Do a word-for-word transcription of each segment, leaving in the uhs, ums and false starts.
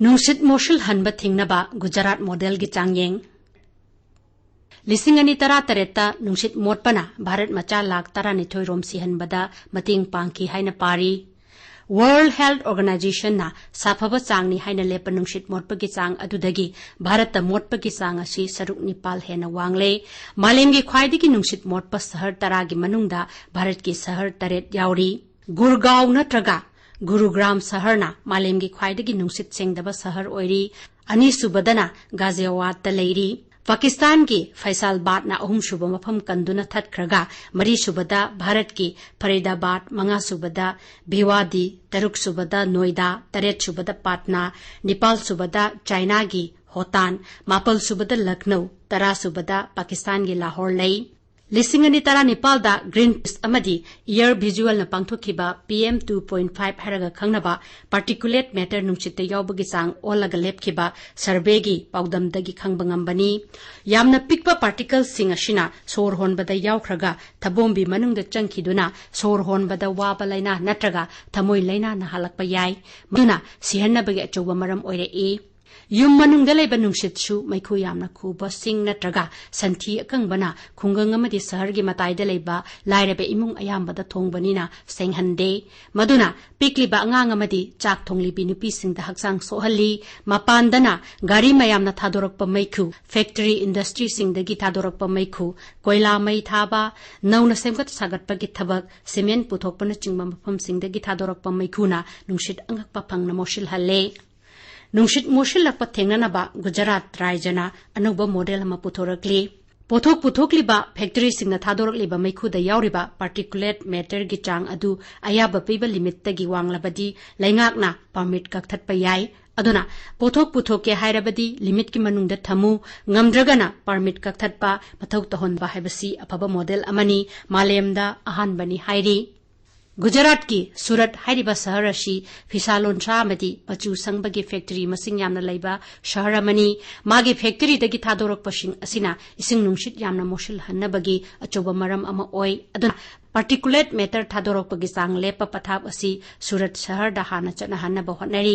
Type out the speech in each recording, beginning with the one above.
ꯅꯨꯡꯁꯤꯠ ꯃꯣꯠꯁꯤꯜꯍꯟꯕ ꯊꯤꯡꯅꯕ ꯒꯨꯖꯔꯥꯠ ꯃꯣꯗꯦꯜꯒꯤ ꯆꯥꯡꯌꯦꯡ꯫ ꯂꯤꯁꯤꯡ ꯑꯅꯤ ꯇꯔꯥꯇꯔꯦꯠꯇ ꯅꯨꯡꯁꯤꯠ ꯃꯣꯠꯄꯅ ꯚꯥꯔꯠ ꯃꯆꯥ ꯂꯥꯈ ꯇꯔꯥꯅꯤꯊꯣꯏ ꯔꯣꯝ ꯁꯤꯍꯟꯕꯗ ꯃꯇꯦꯡ ꯄꯥꯡꯈꯤ ꯍꯥꯏꯅ ꯄꯥꯔꯤ꯫ World Health Organizationꯅ ꯁꯥꯐꯕ ꯆꯥꯡꯅꯤ ꯍꯥꯏꯅ ꯂꯦꯞꯄ ꯅꯨꯡꯁꯤꯠ ꯃꯣꯠꯄꯒꯤ ꯆꯥꯡ ꯑꯗꯨꯗꯒꯤ ꯚꯥꯔꯠꯇ ꯃꯣꯠꯄꯒꯤ ꯆꯥꯡ ꯑꯁꯤ ꯁꯔꯨꯛ ꯅꯤꯄꯥꯜ ꯍꯦꯟꯅ ꯋꯥꯡꯂꯦ꯫ ꯃꯥꯂꯦꯝꯒꯤ ꯈ꯭ꯋꯥꯏꯗꯒꯤ ꯅꯨꯡꯁꯤꯠ ꯃꯣꯠꯄ ꯁꯍꯔ ꯇꯔꯥꯒꯤ ꯃꯅꯨꯡꯗ ꯚꯥꯔꯠꯀꯤ ꯁꯍꯔ ꯇꯔꯦꯠ ꯌꯥꯎꯔꯤ꯫ ꯒꯨꯔꯒꯥꯎ ꯅꯠꯇ꯭ꯔꯒ ꯒꯨꯔꯨꯒ꯭ꯔꯥꯝ ꯁꯍꯔꯅ ꯃꯥꯂꯦꯝꯒꯤ ꯈ꯭ꯋꯥꯏꯗꯒꯤ ꯅꯨꯡꯁꯤꯠ ꯁꯦꯡꯗꯕ ꯁꯍꯔ ꯑꯣꯏꯔꯤ꯫ ꯑꯅꯤꯁꯨꯕꯗꯅ ꯒꯥꯖꯤꯌꯥꯕꯥꯗꯇ ꯂꯩꯔꯤ꯫ ꯄꯥꯀꯤꯁꯇꯥꯟꯒꯤ ꯐꯩꯁꯥꯜꯕꯥꯗꯅ ꯑꯍꯨꯝꯁꯨꯕ ꯃꯐꯝ ꯀꯟꯗꯨꯅ ꯊꯠꯈ꯭ꯔꯒ, ꯃꯔꯤꯁꯨꯕꯗ ꯚꯥꯔꯠꯀꯤ ꯐꯔꯤꯗꯥꯕꯥꯗ, ꯃꯉꯥꯁꯨꯕꯗ ꯚꯤꯋꯥꯗꯤ, ꯇꯔꯨꯛꯁꯨꯕꯗ ꯅꯣꯏꯗꯥ, ꯇꯔꯦꯠꯁꯨꯕꯗ ꯄꯥꯠꯅꯥ, ꯅꯤꯄꯥꯜꯁꯨꯕꯗ ꯆꯥꯏꯅꯥꯒꯤ ꯍꯣꯇꯥꯟ, ꯃꯥꯄꯜꯁꯨꯕꯗ ꯂꯈꯅꯧ, ꯇꯔꯥꯁꯨꯕꯗ ꯄꯥꯀꯤꯁꯇꯥꯟꯒꯤ ꯂꯥꯍꯣꯔ ꯂꯩ꯫ ꯂꯤꯁꯤꯡ ꯑꯅꯤ ꯇꯔꯥꯅꯤꯄꯥꯜꯗ Greenpeace ꯑꯃꯗꯤ Air Visualꯅ ꯄꯥꯡꯊꯣꯛꯈꯤꯕ P M two point five ꯍꯥꯏꯔꯒ ꯈꯪꯅꯕ particulate matter ꯅꯨꯡꯁꯤꯠꯇ ꯌꯥꯎꯕꯒꯤ ꯆꯥꯡ ꯑꯣꯜꯂꯒ ꯂꯦꯞꯈꯤꯕ surveyꯒꯤ ꯄꯥꯎꯗꯝꯗꯒꯤ ꯈꯪꯕ ꯉꯝꯕꯅꯤ꯫ ꯌꯥꯝꯅ ꯄꯤꯛꯄ particleꯁꯤꯡ ꯑꯁꯤꯅ ꯁꯣꯔ ꯍꯣꯟꯕꯗ ꯌꯥꯎꯈ꯭ꯔꯒ ꯊꯕꯣꯝꯕꯤ ꯃꯅꯨꯡꯗ ꯆꯪꯈꯤꯗꯨꯅ ꯁꯣꯔ ꯍꯣꯟꯕꯗ ꯋꯥꯕ ꯂꯥꯏꯅꯥ ꯅꯠꯇ꯭ꯔꯒ ꯊꯃꯣꯏ ꯂꯥꯏꯅꯥ ꯅꯥꯍꯜꯂꯛꯄ ꯌꯥꯏ꯫ ꯃꯗꯨꯅ ꯁꯤꯍꯟꯅꯕꯒꯤ ꯑꯆꯧꯕ ꯃꯔꯝ ꯑꯣꯏꯔꯛꯏ꯫ ꯌꯨꯝ ꯃꯅꯨꯡꯗ ꯂꯩꯕ ꯅꯨꯡꯁꯤꯠꯁꯨ ꯃꯩꯈꯨ ꯌꯥꯝꯅ ꯈꯨꯕ ꯁꯤꯡ ꯅꯠꯇ꯭ꯔꯒ ꯁꯟꯊꯤ ꯑꯀꯪꯕꯅ ꯈꯨꯡꯒꯪ ꯑꯃꯗꯤ ꯁꯍꯔꯒꯤ ꯃꯇꯥꯏꯗ ꯂꯩꯕ ꯂꯥꯏꯔꯕ ꯏꯃꯨꯡ ꯑꯌꯥꯝꯕꯗ ꯊꯣꯡꯕꯅꯤꯅ ꯁꯦꯡꯍꯟꯗꯦ꯫ ꯃꯗꯨꯅ ꯄꯤꯛꯂꯤꯕ ꯑꯉꯥꯡ ꯑꯃꯗꯤ ꯆꯥꯛ ꯊꯣꯡꯂꯤꯕꯤ ꯅꯨꯄꯤꯁꯤꯡꯗ ꯍꯛꯆꯥꯡ ꯁꯣꯛꯍꯜꯂꯤ꯫ ꯃꯄꯥꯟꯗꯅ ꯒꯥꯔꯤ ꯃꯌꯥꯝꯅ ꯊꯥꯗꯣꯔꯛꯄ ꯃꯩꯈꯨ, factory industryꯁꯤꯡꯗꯒꯤ ꯊꯥꯗꯣꯔꯛꯄ ꯃꯩꯈꯨ, ꯀꯣꯏꯂꯥ ꯃꯩ ꯊꯥꯕ, ꯅꯧꯅ ꯁꯦꯝꯒꯠ ꯁꯥꯒꯠꯄꯒꯤ ꯊꯕꯛ, cement ꯄꯨꯊꯣꯛꯄꯅꯆꯤꯡꯕ ꯃꯐꯝꯁꯤꯡꯗꯒꯤ ꯊꯥꯗꯣꯔꯛꯄ ꯃꯩꯈꯨꯅ ꯅꯨꯡꯁꯤꯠ ꯑꯉꯛꯄ ꯐꯪꯅ ꯃꯣꯠꯁꯤꯜꯍꯜꯂꯦ꯫ ꯅꯨꯡꯁꯤꯠ ꯃꯣꯠꯁꯤꯜꯂꯛꯄ ꯊꯦꯡꯅꯅꯕ ꯒꯨꯖꯔꯥꯠ ꯔꯥꯏꯖꯅ ꯑꯅꯧꯕ ꯃꯣꯗꯦꯜ ꯑꯃ ꯄꯨꯊꯣꯔꯛꯂꯤ꯫ ꯄꯣꯠꯊꯣꯛ ꯄꯨꯊꯣꯛꯂꯤꯕ factoryꯁꯤꯡꯅ ꯊꯥꯗꯣꯔꯛꯂꯤꯕ ꯃꯩꯈꯨꯗ ꯌꯥꯎꯔꯤꯕ particulate matterꯒꯤ ꯆꯥꯡ ꯑꯗꯨ ꯑꯌꯥꯕ ꯄꯤꯕ limitꯇꯒꯤ ꯋꯥꯡꯂꯕꯗꯤ ꯂꯩꯉꯥꯛꯅ permit ꯀꯛꯊꯠꯄ ꯌꯥꯏ꯫ ꯑꯗꯨꯅ ꯄꯣꯠꯊꯣꯛ ꯄꯨꯊꯣꯛꯀꯦ ꯍꯥꯏꯔꯕꯗꯤ limitꯀꯤ ꯃꯅꯨꯡꯗ ꯊꯝꯃꯨ, ꯉꯝꯗ꯭ꯔꯒꯅ permit ꯀꯛꯊꯠꯄ, ꯃꯊꯧ ꯇꯧꯍꯟꯕ ꯍꯥꯏꯕꯁꯤ ꯑꯐꯕ ꯃꯣꯗꯦꯜ ꯑꯃꯅꯤ, ꯃꯥꯂꯦꯝꯗ ꯑꯍꯥꯟꯕꯅꯤ ꯍꯥꯏꯔꯤ꯫ ꯒꯨꯖꯔꯥꯠꯀꯤ ꯁꯨꯔꯠ ꯍꯥꯏꯔꯤꯕ ꯁꯍꯔ ꯑꯁꯤ ꯐꯤꯁꯥ ꯂꯣꯟꯁꯥ ꯑꯃꯗꯤ ꯃꯆꯨ ꯁꯪꯕꯒꯤ factory ꯃꯁꯤꯡ ꯌꯥꯝꯅ ꯂꯩꯕ ꯁꯍꯔ ꯑꯃꯅꯤ꯫ ꯃꯥꯒꯤ factoryꯗꯒꯤ ꯊꯥꯗꯣꯔꯛꯄꯁꯤꯡ ꯑꯁꯤꯅ ꯏꯁꯤꯡ ꯅꯨꯡꯁꯤꯠ ꯌꯥꯝꯅ ꯃꯣꯠꯁꯤꯜꯍꯟꯅꯕꯒꯤ ꯑꯆꯧꯕ ꯃꯔꯝ ꯑꯃ ꯑꯣꯏ꯫ ꯑꯗꯨꯅ Particulate matter ꯊꯥꯗꯣꯔꯛꯄꯒꯤ ꯆꯥꯡ ꯂꯦꯞꯄ ꯄꯊꯥꯞ ꯑꯁꯤ ꯁꯨꯔꯠ ꯁꯍꯔꯗ ꯍꯥꯟꯅ ꯆꯠꯅꯍꯟꯅꯕ ꯍꯣꯠꯅꯔꯤ꯫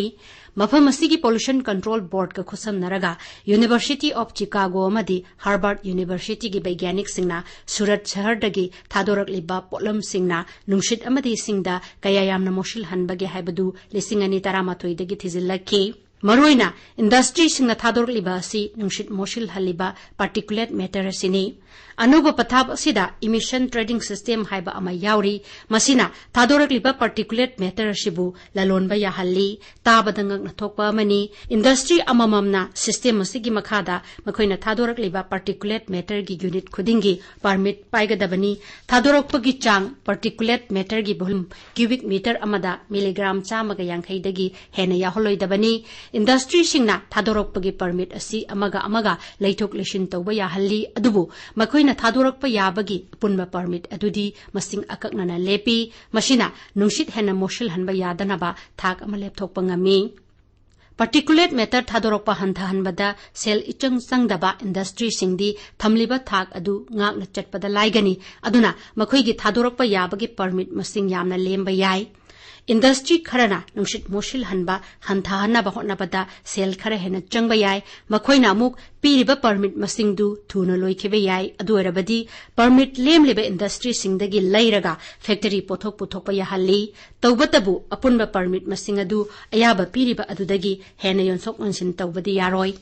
ꯃꯐꯝ ꯑꯁꯤꯒꯤ Pollution Control Boardꯀ ꯈꯨꯠꯁꯝꯅꯔꯒ University of Chicago ꯑꯃꯗꯤ Harvard Universityꯒꯤ ꯕꯩꯒ꯭ꯌꯥꯅꯤꯛꯁꯤꯡꯅ ꯁꯨꯔꯠ ꯁꯍꯔꯗꯒꯤ ꯊꯥꯗꯣꯔꯛꯂꯤꯕ ꯄꯣꯠꯂꯝꯁꯤꯡꯅ ꯅꯨꯡꯁꯤꯠ ꯑꯃꯗꯤ ꯏꯁꯤꯡꯗ ꯀꯌꯥ ꯌꯥꯝꯅ ꯃꯣꯠꯁꯤꯜꯍꯟꯕꯒꯦ ꯍꯥꯏꯕꯗꯨ ꯂꯤꯁꯤꯡ ꯑꯅꯤ ꯇꯔꯥꯃꯥꯊꯣꯏꯗꯒꯤ ꯊꯤꯖꯤꯜꯂꯛꯈꯤ꯫ ꯃꯔꯨꯑꯣꯏꯅ industryꯁꯤꯡꯅ ꯊꯥꯗꯣꯔꯛꯂꯤꯕ ꯑꯁꯤ ꯅꯨꯡꯁꯤꯠ ꯃꯣꯠꯁꯤꯜꯍꯜꯂꯤꯕ particulate matter ꯑꯁꯤꯅꯤ꯫ ꯑꯅꯧꯕ ꯄꯊꯥꯞ ꯑꯁꯤꯗ emission trading system ꯍꯥꯏꯕ ꯑꯃ ꯌꯥꯎꯔꯤ꯫ ꯃꯁꯤꯅ ꯊꯥꯗꯣꯔꯛꯂꯤꯕ particulate matter ꯑꯁꯤꯕꯨ ꯂꯂꯣꯟꯕ ꯌꯥꯍꯜꯂꯤ꯫ ꯇꯥꯕꯗ ꯉꯛꯅ ꯊꯣꯛꯄ ꯑꯃꯅꯤ꯫ Industry ꯑꯃꯃꯝꯅ system ꯑꯁꯤꯒꯤ ꯃꯈꯥꯗ ꯃꯈꯣꯏꯅ ꯊꯥꯗꯣꯔꯛꯂꯤꯕ particulate matterꯒꯤ unit ꯈꯨꯗꯤꯡꯒꯤ permit ꯄꯥꯏꯒꯗꯕꯅꯤ꯫ ꯊꯥꯗꯣꯔꯛꯄꯒꯤ ꯆꯥꯡ particulate matterꯒꯤ volume cubic meter ꯑꯃꯗ milligram ꯆꯥꯝꯃꯒ ꯌꯥꯡꯈꯩꯗꯒꯤ ꯍꯦꯟꯅ ꯌꯥꯎꯍꯜꯂꯣꯏꯗꯕꯅꯤ꯫ Industryꯁꯤꯡꯅ ꯊꯥꯗꯣꯔꯛꯄꯒꯤ permit ꯑꯁꯤ ꯑꯃꯒ ꯑꯃꯒ ꯂꯩꯊꯣꯛ ꯂꯩꯁꯤꯟ ꯇꯧꯕ ꯌꯥꯍꯜꯂꯤ, ꯑꯗꯨꯕꯨ ꯃꯈꯣꯏꯅ ꯊꯥꯗꯣꯔꯛꯄ ꯌꯥꯕꯒꯤ ꯑꯄꯨꯟꯕ permit ꯑꯗꯨꯗꯤ ꯃꯁꯤꯡ ꯑꯀꯛꯅꯅ ꯂꯦꯞꯄꯤ꯫ ꯃꯁꯤꯅ ꯅꯨꯡꯁꯤꯠ ꯍꯦꯟꯅ ꯃꯣꯠꯁꯤꯜꯍꯟꯕ ꯌꯥꯗꯅꯕ ꯊꯥꯛ ꯑꯃ ꯂꯦꯞꯊꯣꯛꯄ ꯉꯝꯃꯤ꯫ Particulate matter ꯊꯥꯗꯣꯔꯛꯄ ꯍꯟꯊꯍꯟꯕꯗ ꯁꯦꯜ ꯏꯆꯪ ꯆꯪꯗꯕ industryꯁꯤꯡꯗꯤ ꯊꯝꯂꯤꯕ ꯊꯥꯛ ꯑꯗꯨ ꯉꯥꯛꯅ ꯆꯠꯄꯗ ꯂꯥꯏꯒꯅꯤ, ꯑꯗꯨꯅ ꯃꯈꯣꯏꯒꯤ ꯊꯥꯗꯣꯔꯛꯄ ꯌꯥꯕꯒꯤ permit ꯃꯁꯤꯡ ꯌꯥꯝꯅ ꯂꯦꯝꯕ ꯌꯥꯏ꯫ Industry ꯈꯔꯅ ꯅꯨꯡꯁꯤꯠ ꯃꯣꯠꯁꯤꯜꯍꯟꯕ ꯍꯟꯊꯍꯟꯅꯕ ꯍꯣꯠꯅꯕꯗ ꯁꯦꯜ ꯈꯔ ꯍꯦꯟꯅ ꯆꯪꯕ ꯌꯥꯏ꯫ ꯃꯈꯣꯏꯅ ꯑꯃꯨꯛ ꯄꯤꯔꯤꯕ permit ꯃꯁꯤꯡꯗꯨ ꯊꯨꯅ ꯂꯣꯏꯈꯤꯕ ꯌꯥꯏ꯫ ꯑꯗꯨ ꯑꯣꯏꯔꯕꯗꯤ permit ꯂꯦꯝꯂꯤꯕ industryꯁꯤꯡꯗꯒꯤ ꯂꯩꯔꯒ factory ꯄꯣꯠꯊꯣꯛ ꯄꯨꯊꯣꯛꯄ ꯌꯥꯍꯜꯂꯤ꯫ ꯇꯧꯕꯇꯕꯨ ꯑꯄꯨꯟꯕ permit ꯃꯁꯤꯡ ꯑꯗꯨ ꯑꯌꯥꯕ ꯄꯤꯔꯤꯕ ꯑꯗꯨꯗꯒꯤ ꯍꯦꯟꯅ ꯌꯣꯟꯊꯣꯛ ꯌꯣꯟꯁꯤꯟ ꯇꯧꯕꯗꯤ ꯌꯥꯔꯣꯏ꯫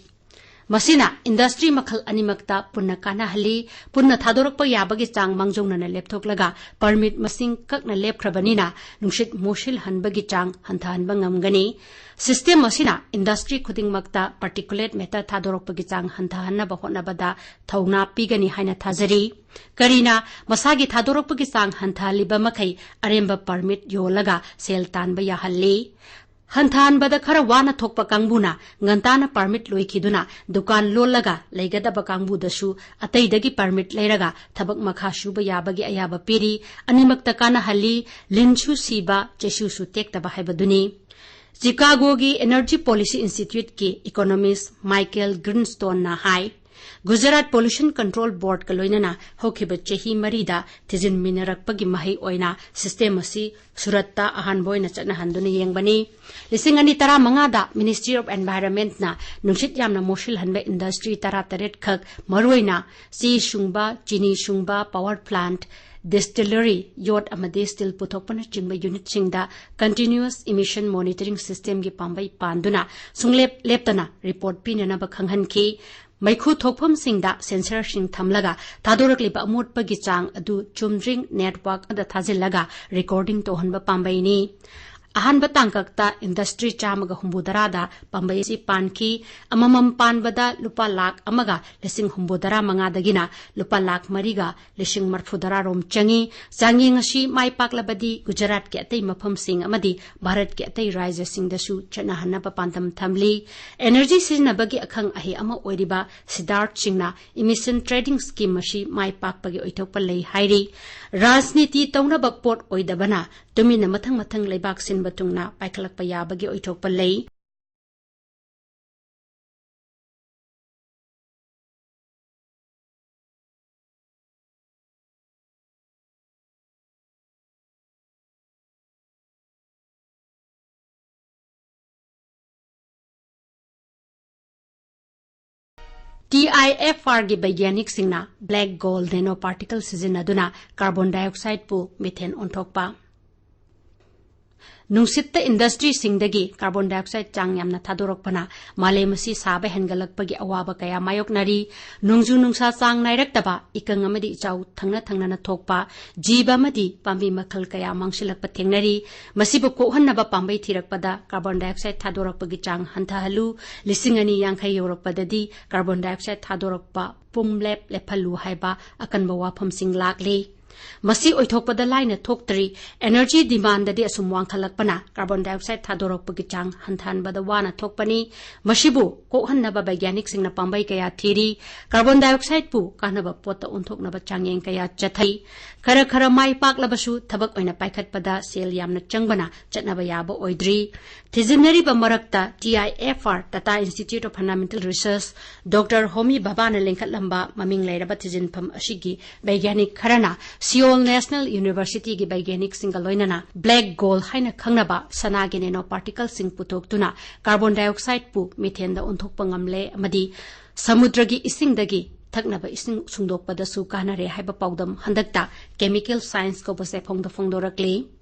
ꯃꯁꯤꯅ industry ꯃꯈꯜ ꯑꯅꯤꯃꯛꯇ ꯄꯨꯟꯅ ꯀꯥꯟꯅꯍꯜꯂꯤ꯫ ꯄꯨꯟꯅ ꯊꯥꯗꯣꯔꯛꯄ ꯌꯥꯕꯒꯤ ꯆꯥꯡ ꯃꯥꯡꯖꯧꯅꯅ ꯂꯦꯞꯊꯣꯛꯂꯒ permit ꯃꯁꯤꯡ ꯀꯛꯅ ꯂꯦꯞꯈ꯭ꯔꯕꯅꯤꯅ ꯅꯨꯡꯁꯤꯠ ꯃꯣꯠꯁꯤꯜꯍꯟꯕꯒꯤ ꯆꯥꯡ ꯍꯟꯊꯍꯟꯕ ꯉꯝꯒꯅꯤ꯫ System ꯑꯁꯤꯅ industry ꯈꯨꯗꯤꯡꯃꯛꯇ particulate matter ꯊꯥꯗꯣꯔꯛꯄꯒꯤ ꯆꯥꯡ ꯍꯟꯊꯍꯟꯅꯕ ꯍꯣꯠꯅꯕꯗ ꯊꯧꯅꯥ ꯄꯤꯒꯅꯤ ꯍꯥꯏꯅ ꯊꯥꯖꯔꯤ꯫ ꯀꯔꯤꯅ ꯃꯁꯥꯒꯤ ꯊꯥꯗꯣꯔꯛꯄꯒꯤ ꯆꯥꯡ ꯍꯟꯊꯍꯜꯂꯤꯕ ꯃꯈꯩ ꯑꯔꯦꯝꯕ permit ꯌꯣꯜꯂꯒ ꯁꯦꯜ ꯇꯥꯟꯕ ꯌꯥꯍꯜꯂꯤ꯫ ꯍꯟꯊꯍꯟꯕꯗ ꯈꯔ ꯋꯥꯅ ꯊꯣꯛꯄ ꯀꯥꯡꯕꯨꯅ ꯉꯟꯇꯥꯅ permit ꯂꯣꯏꯈꯤꯗꯨꯅ ꯗꯨꯀꯥꯟ ꯂꯣꯜꯂꯒ ꯂꯩꯒꯗꯕ ꯀꯥꯡꯕꯨꯗꯁꯨ ꯑꯇꯩꯗꯒꯤ permit ꯂꯩꯔꯒ ꯊꯕꯛ ꯃꯈꯥ ꯁꯨꯕ ꯌꯥꯕꯒꯤ ꯑꯌꯥꯕ ꯄꯤꯔꯤ꯫ ꯑꯅꯤꯃꯛꯇ ꯀꯥꯟꯅꯍꯜꯂꯤ꯫ ꯂꯤꯟꯁꯨ ꯁꯤꯕ, ꯆꯩꯁꯨꯁꯨ ꯇꯦꯛꯇꯕ ꯍꯥꯏꯕꯗꯨꯅꯤ꯫ Chicagoꯒꯤ Energy Policy Instituteꯀꯤ economist Michael Greenstoneꯅ ꯍꯥꯏ, ꯒꯨꯖꯔꯥꯠ ꯄꯣꯂꯨꯁꯟ ꯀꯟꯇ꯭ꯔꯣꯜ ꯕꯣꯔꯗꯀ ꯂꯣꯏꯅꯅ ꯍꯧꯈꯤꯕ ꯆꯍꯤ ꯃꯔꯤꯗ ꯊꯤꯖꯤꯟꯃꯤꯟꯅꯔꯛꯄꯒꯤ ꯃꯍꯩ ꯑꯣꯏꯅ ꯁꯤꯁꯇꯦꯝ ꯑꯁꯤ ꯁꯨꯔꯠꯇ ꯑꯍꯥꯟꯕ ꯑꯣꯏꯅ ꯆꯠꯅꯍꯟꯗꯨꯅ ꯌꯦꯡꯕꯅꯤ꯫ ꯂꯤꯁꯤꯡ ꯑꯅꯤ ꯇꯔꯥꯃꯉꯥꯗ Ministry of Environmentꯅ ꯅꯨꯡꯁꯤꯠ ꯌꯥꯝꯅ ꯃꯣꯠꯁꯤꯜꯍꯟꯕ ꯏꯟꯗꯁꯇ꯭ꯔꯤ ꯇꯔꯥꯇꯔꯦꯠ ꯈꯛ, ꯃꯔꯨꯑꯣꯏꯅ ꯆꯦ ꯁꯨꯡꯕ, ꯆꯤꯅꯤ ꯁꯨꯡꯕ, ꯄꯥꯋꯔ ꯄ꯭ꯂꯥꯟꯠ, ꯗꯤꯁꯇꯤꯂꯔꯤ, ꯌꯣꯠ ꯑꯃꯗꯤ ꯁ꯭ꯇꯤꯜ ꯄꯨꯊꯣꯛꯄꯅꯆꯤꯡꯕ ꯌꯨꯅꯤꯠꯁꯤꯡꯗ continuous emission monitoring systemꯒꯤ ꯄꯥꯝꯕꯩ ꯄꯥꯟꯗꯨꯅ ꯁꯨꯡꯂꯦꯞ ꯂꯦꯞꯇꯅ ꯔꯤꯄꯣꯔꯠ ꯄꯤꯅꯅꯕ ꯈꯪꯍꯟꯈꯤ꯫ ꯃꯩꯈꯨ ꯊꯣꯛꯐꯝꯁꯤꯡꯗ ꯁꯦꯟꯁꯔꯁꯤꯡ ꯊꯝꯂꯒ ꯊꯥꯗꯣꯔꯛꯂꯤꯕ ꯑꯃꯣꯠꯄꯒꯤ ꯆꯥꯡ ꯑꯗꯨ ꯆꯨꯝꯗ꯭ꯔꯤꯡ ꯅꯦꯠꯋꯥꯔꯛ ꯑꯃꯗ ꯊꯥꯖꯤꯜꯂꯒ ꯔꯦꯀꯣꯔꯗꯤꯡ ꯇꯧꯍꯟꯕ ꯄꯥꯝꯕꯩꯅꯤ꯫ ꯑꯍꯥꯟꯕ ꯇꯥꯡꯀꯛꯇ ꯏꯟꯗꯁꯇ꯭ꯔꯤ ꯆꯥꯝꯃꯒ ꯍꯨꯝꯐꯨꯇꯔꯥꯗ ꯄꯥꯝꯕꯩ ꯑꯁꯤ ꯄꯥꯟꯈꯤ꯫ ꯑꯃꯃꯝ ꯄꯥꯟꯕꯗ ꯂꯨꯄꯥ ꯂꯥꯈ ꯑꯃꯒ ꯂꯤꯁꯤꯡ ꯍꯨꯝꯐꯨꯇꯔꯥ ꯃꯉꯥꯗꯒꯤꯅ ꯂꯨꯄꯥ ꯂꯥꯈ ꯃꯔꯤꯒ ꯂꯤꯁꯤꯡ ꯃꯔꯤꯐꯨꯇꯔꯥ ꯔꯣꯝ ꯆꯪꯏ꯫ ꯆꯥꯡꯌꯦꯡ ꯑꯁꯤ ꯃꯥꯏ ꯄꯥꯛꯂꯕꯗꯤ ꯒꯨꯖꯔꯥꯠꯀꯤ ꯑꯇꯩ ꯃꯐꯝꯁꯤꯡ ꯑꯃꯗꯤ ꯚꯥꯔꯠꯀꯤ ꯑꯇꯩ ꯔꯥꯖ꯭ꯌꯁꯤꯡꯗꯁꯨ ꯆꯠꯅꯍꯟꯅꯕ ꯄꯥꯟꯗꯝ ꯊꯝꯂꯤ꯫ ꯑꯦꯅꯔꯖꯤ ꯁꯤꯖꯤꯟꯅꯕꯒꯤ ꯑꯈꯪ ꯑꯍꯩ ꯑꯃ ꯑꯣꯏꯔꯤꯕ ꯁꯤꯗꯥꯔꯊ ꯁꯤꯡꯅ emission trading scheme ꯑꯁꯤ ꯃꯥꯏ ꯄꯥꯛꯄꯒꯤ ꯑꯣꯏꯊꯣꯛꯄ ꯂꯩ ꯍꯥꯏꯔꯤ꯫ ꯔꯥꯖꯅꯤꯇꯤ ꯇꯧꯅꯕ ꯄꯣꯠ ꯑꯣꯏꯗꯕꯅ ꯇꯨꯃꯤꯟꯅ ꯃꯊꯪ ꯃꯊꯪ ꯂꯩꯕꯥꯛ ꯁꯤꯟꯕ ꯊꯨꯡꯅ ꯄꯥꯏꯈꯠꯂꯛꯄ ꯌꯥꯕꯒꯤ ꯑꯣꯏꯊꯣꯛꯄ ꯂꯩ꯫ TIFRꯒꯤ ꯕꯩꯒ꯭ꯌꯥꯅꯤꯛꯁꯤꯡꯅ black gold nanoparticle ꯁꯤꯖꯤꯟꯅꯗꯨꯅ carbon dioxideꯄꯨ methane ꯑꯣꯟꯊꯣꯛꯄ꯫ ꯅꯨꯡꯁꯤꯠꯇ ꯏꯟꯗꯁꯇ꯭ꯔꯤꯁꯤꯡꯗꯒꯤ carbon dioxide ꯆꯥꯡ ꯌꯥꯝꯅ ꯊꯥꯗꯣꯔꯛꯄꯅ ꯃꯥꯂꯦꯝ ꯑꯁꯤ ꯁꯥꯕ ꯍꯦꯟꯒꯠꯂꯛꯄꯒꯤ ꯑꯋꯥꯕ ꯀꯌꯥ ꯃꯥꯌꯣꯛꯅꯔꯤ꯫ ꯅꯣꯡꯖꯨ ꯅꯨꯡꯁꯥ ꯆꯥꯡ ꯅꯥꯏꯔꯛꯇꯕ, ꯏꯀꯪ ꯑꯃꯗꯤ ꯏꯆꯥꯎ ꯊꯪꯅ ꯊꯪꯅꯅ ꯊꯣꯛꯄ, ꯖꯤꯕ ꯑꯃꯗꯤ ꯄꯥꯝꯕꯤ ꯃꯈꯜ ꯀꯌꯥ ꯃꯥꯡꯁꯤꯜꯂꯛꯄ ꯊꯦꯡꯅꯔꯤ꯫ ꯃꯁꯤꯕꯨ ꯀꯣꯛꯍꯟꯅꯕ ꯄꯥꯝꯕꯩ ꯊꯤꯔꯛꯄꯗ carbon dioxide ꯊꯥꯗꯣꯔꯛꯄꯒꯤ ꯆꯥꯡ ꯍꯟꯊꯍꯜꯂꯨ꯫ ꯂꯤꯁꯤꯡ ꯑꯅꯤ ꯌꯥꯡꯈꯩ ꯌꯧꯔꯛꯄꯗꯗꯤ carbon dioxide ꯊꯥꯗꯣꯔꯛꯄ ꯄꯨꯝꯂꯦꯞ ꯂꯦꯞꯍꯜꯂꯨ ꯍꯥꯏꯕ ꯑꯀꯟꯕ ꯋꯥꯐꯝꯁꯤꯡ ꯂꯥꯛꯂꯤ꯫ ꯃꯁꯤ ꯑꯣꯏꯊꯣꯛꯄꯗ ꯂꯥꯏꯅ ꯊꯣꯛꯇ꯭ꯔꯤ꯫ Energy demandꯗꯤ ꯑꯁꯨꯝ ꯋꯥꯡꯈꯠꯂꯛꯄꯅ carbon dioxide ꯊꯥꯗꯣꯔꯛꯄꯒꯤ ꯆꯥꯡ ꯍꯟꯊꯍꯟꯕꯗ ꯋꯥꯅ ꯊꯣꯛꯄꯅꯤ꯫ ꯃꯁꯤꯕꯨ ꯀꯣꯛꯍꯟꯅꯕ ꯕꯩꯒ꯭ꯌꯥꯅꯤꯛꯁꯤꯡꯅ ꯄꯥꯝꯕꯩ ꯀꯌꯥ ꯊꯤꯔꯤ꯫ Carbon dioxideꯄꯨ ꯀꯥꯟꯅꯕ ꯄꯣꯠꯇ ꯑꯣꯟꯊꯣꯛꯅꯕ ꯆꯥꯡꯌꯦꯡ ꯀꯌꯥ ꯆꯠꯊꯩ꯫ ꯈꯔ ꯈꯔ ꯃꯥꯏ ꯄꯥꯛꯂꯕꯁꯨ ꯊꯕꯛ ꯑꯣꯏꯅ ꯄꯥꯏꯈꯠꯄꯗ ꯁꯦꯜ ꯌꯥꯝꯅ ꯆꯪꯕꯅ ꯆꯠꯅꯕ ꯌꯥꯕ ꯑꯣꯏꯗ꯭ꯔꯤ꯫ ꯊꯤꯖꯤꯟꯅꯔꯤꯕ ꯃꯔꯛꯇ T I F R, Tata Institute of Fundamental Research, Doctor Homi Bhabhana ꯂꯤꯡꯈꯠꯂꯝꯕ ꯃꯃꯤꯡ ꯂꯩꯔꯕ ꯊꯤꯖꯤꯟꯐꯝ ꯑꯁꯤꯒꯤ ꯕꯩꯒ꯭ꯌꯥꯅꯤꯛ ꯈꯔꯅ Seoul National Universityꯒꯤ ꯕꯩꯒ꯭ꯌꯥꯅꯤꯛꯁꯤꯡꯒ ꯂꯣꯏꯅꯅ black gold ꯍꯥꯏꯅ ꯈꯪꯅꯕ ꯁꯅꯥꯒꯤ nanoparticleꯁꯤꯡ ꯄꯨꯊꯣꯛꯇꯨꯅ carbon dioxideꯄꯨ methaneꯗ ꯑꯣꯟꯊꯣꯛꯄ ꯉꯝꯂꯦ ꯑꯃꯗꯤ ꯁꯃꯨꯗ꯭ꯔꯒꯤ ꯏꯁꯤꯡꯗꯒꯤ ꯊꯛꯅꯕ ꯏꯁꯤꯡ ꯁꯨꯡꯗꯣꯛꯄꯗꯁꯨ ꯀꯥꯟꯅꯔꯦ ꯍꯥꯏꯕ ꯄꯥꯎꯗꯝ ꯍꯟꯗꯛꯇ Chemical Science ꯀꯧꯕ ꯆꯦꯐꯣꯡꯗ ꯐꯣꯡꯗꯣꯔꯛꯂꯤ꯫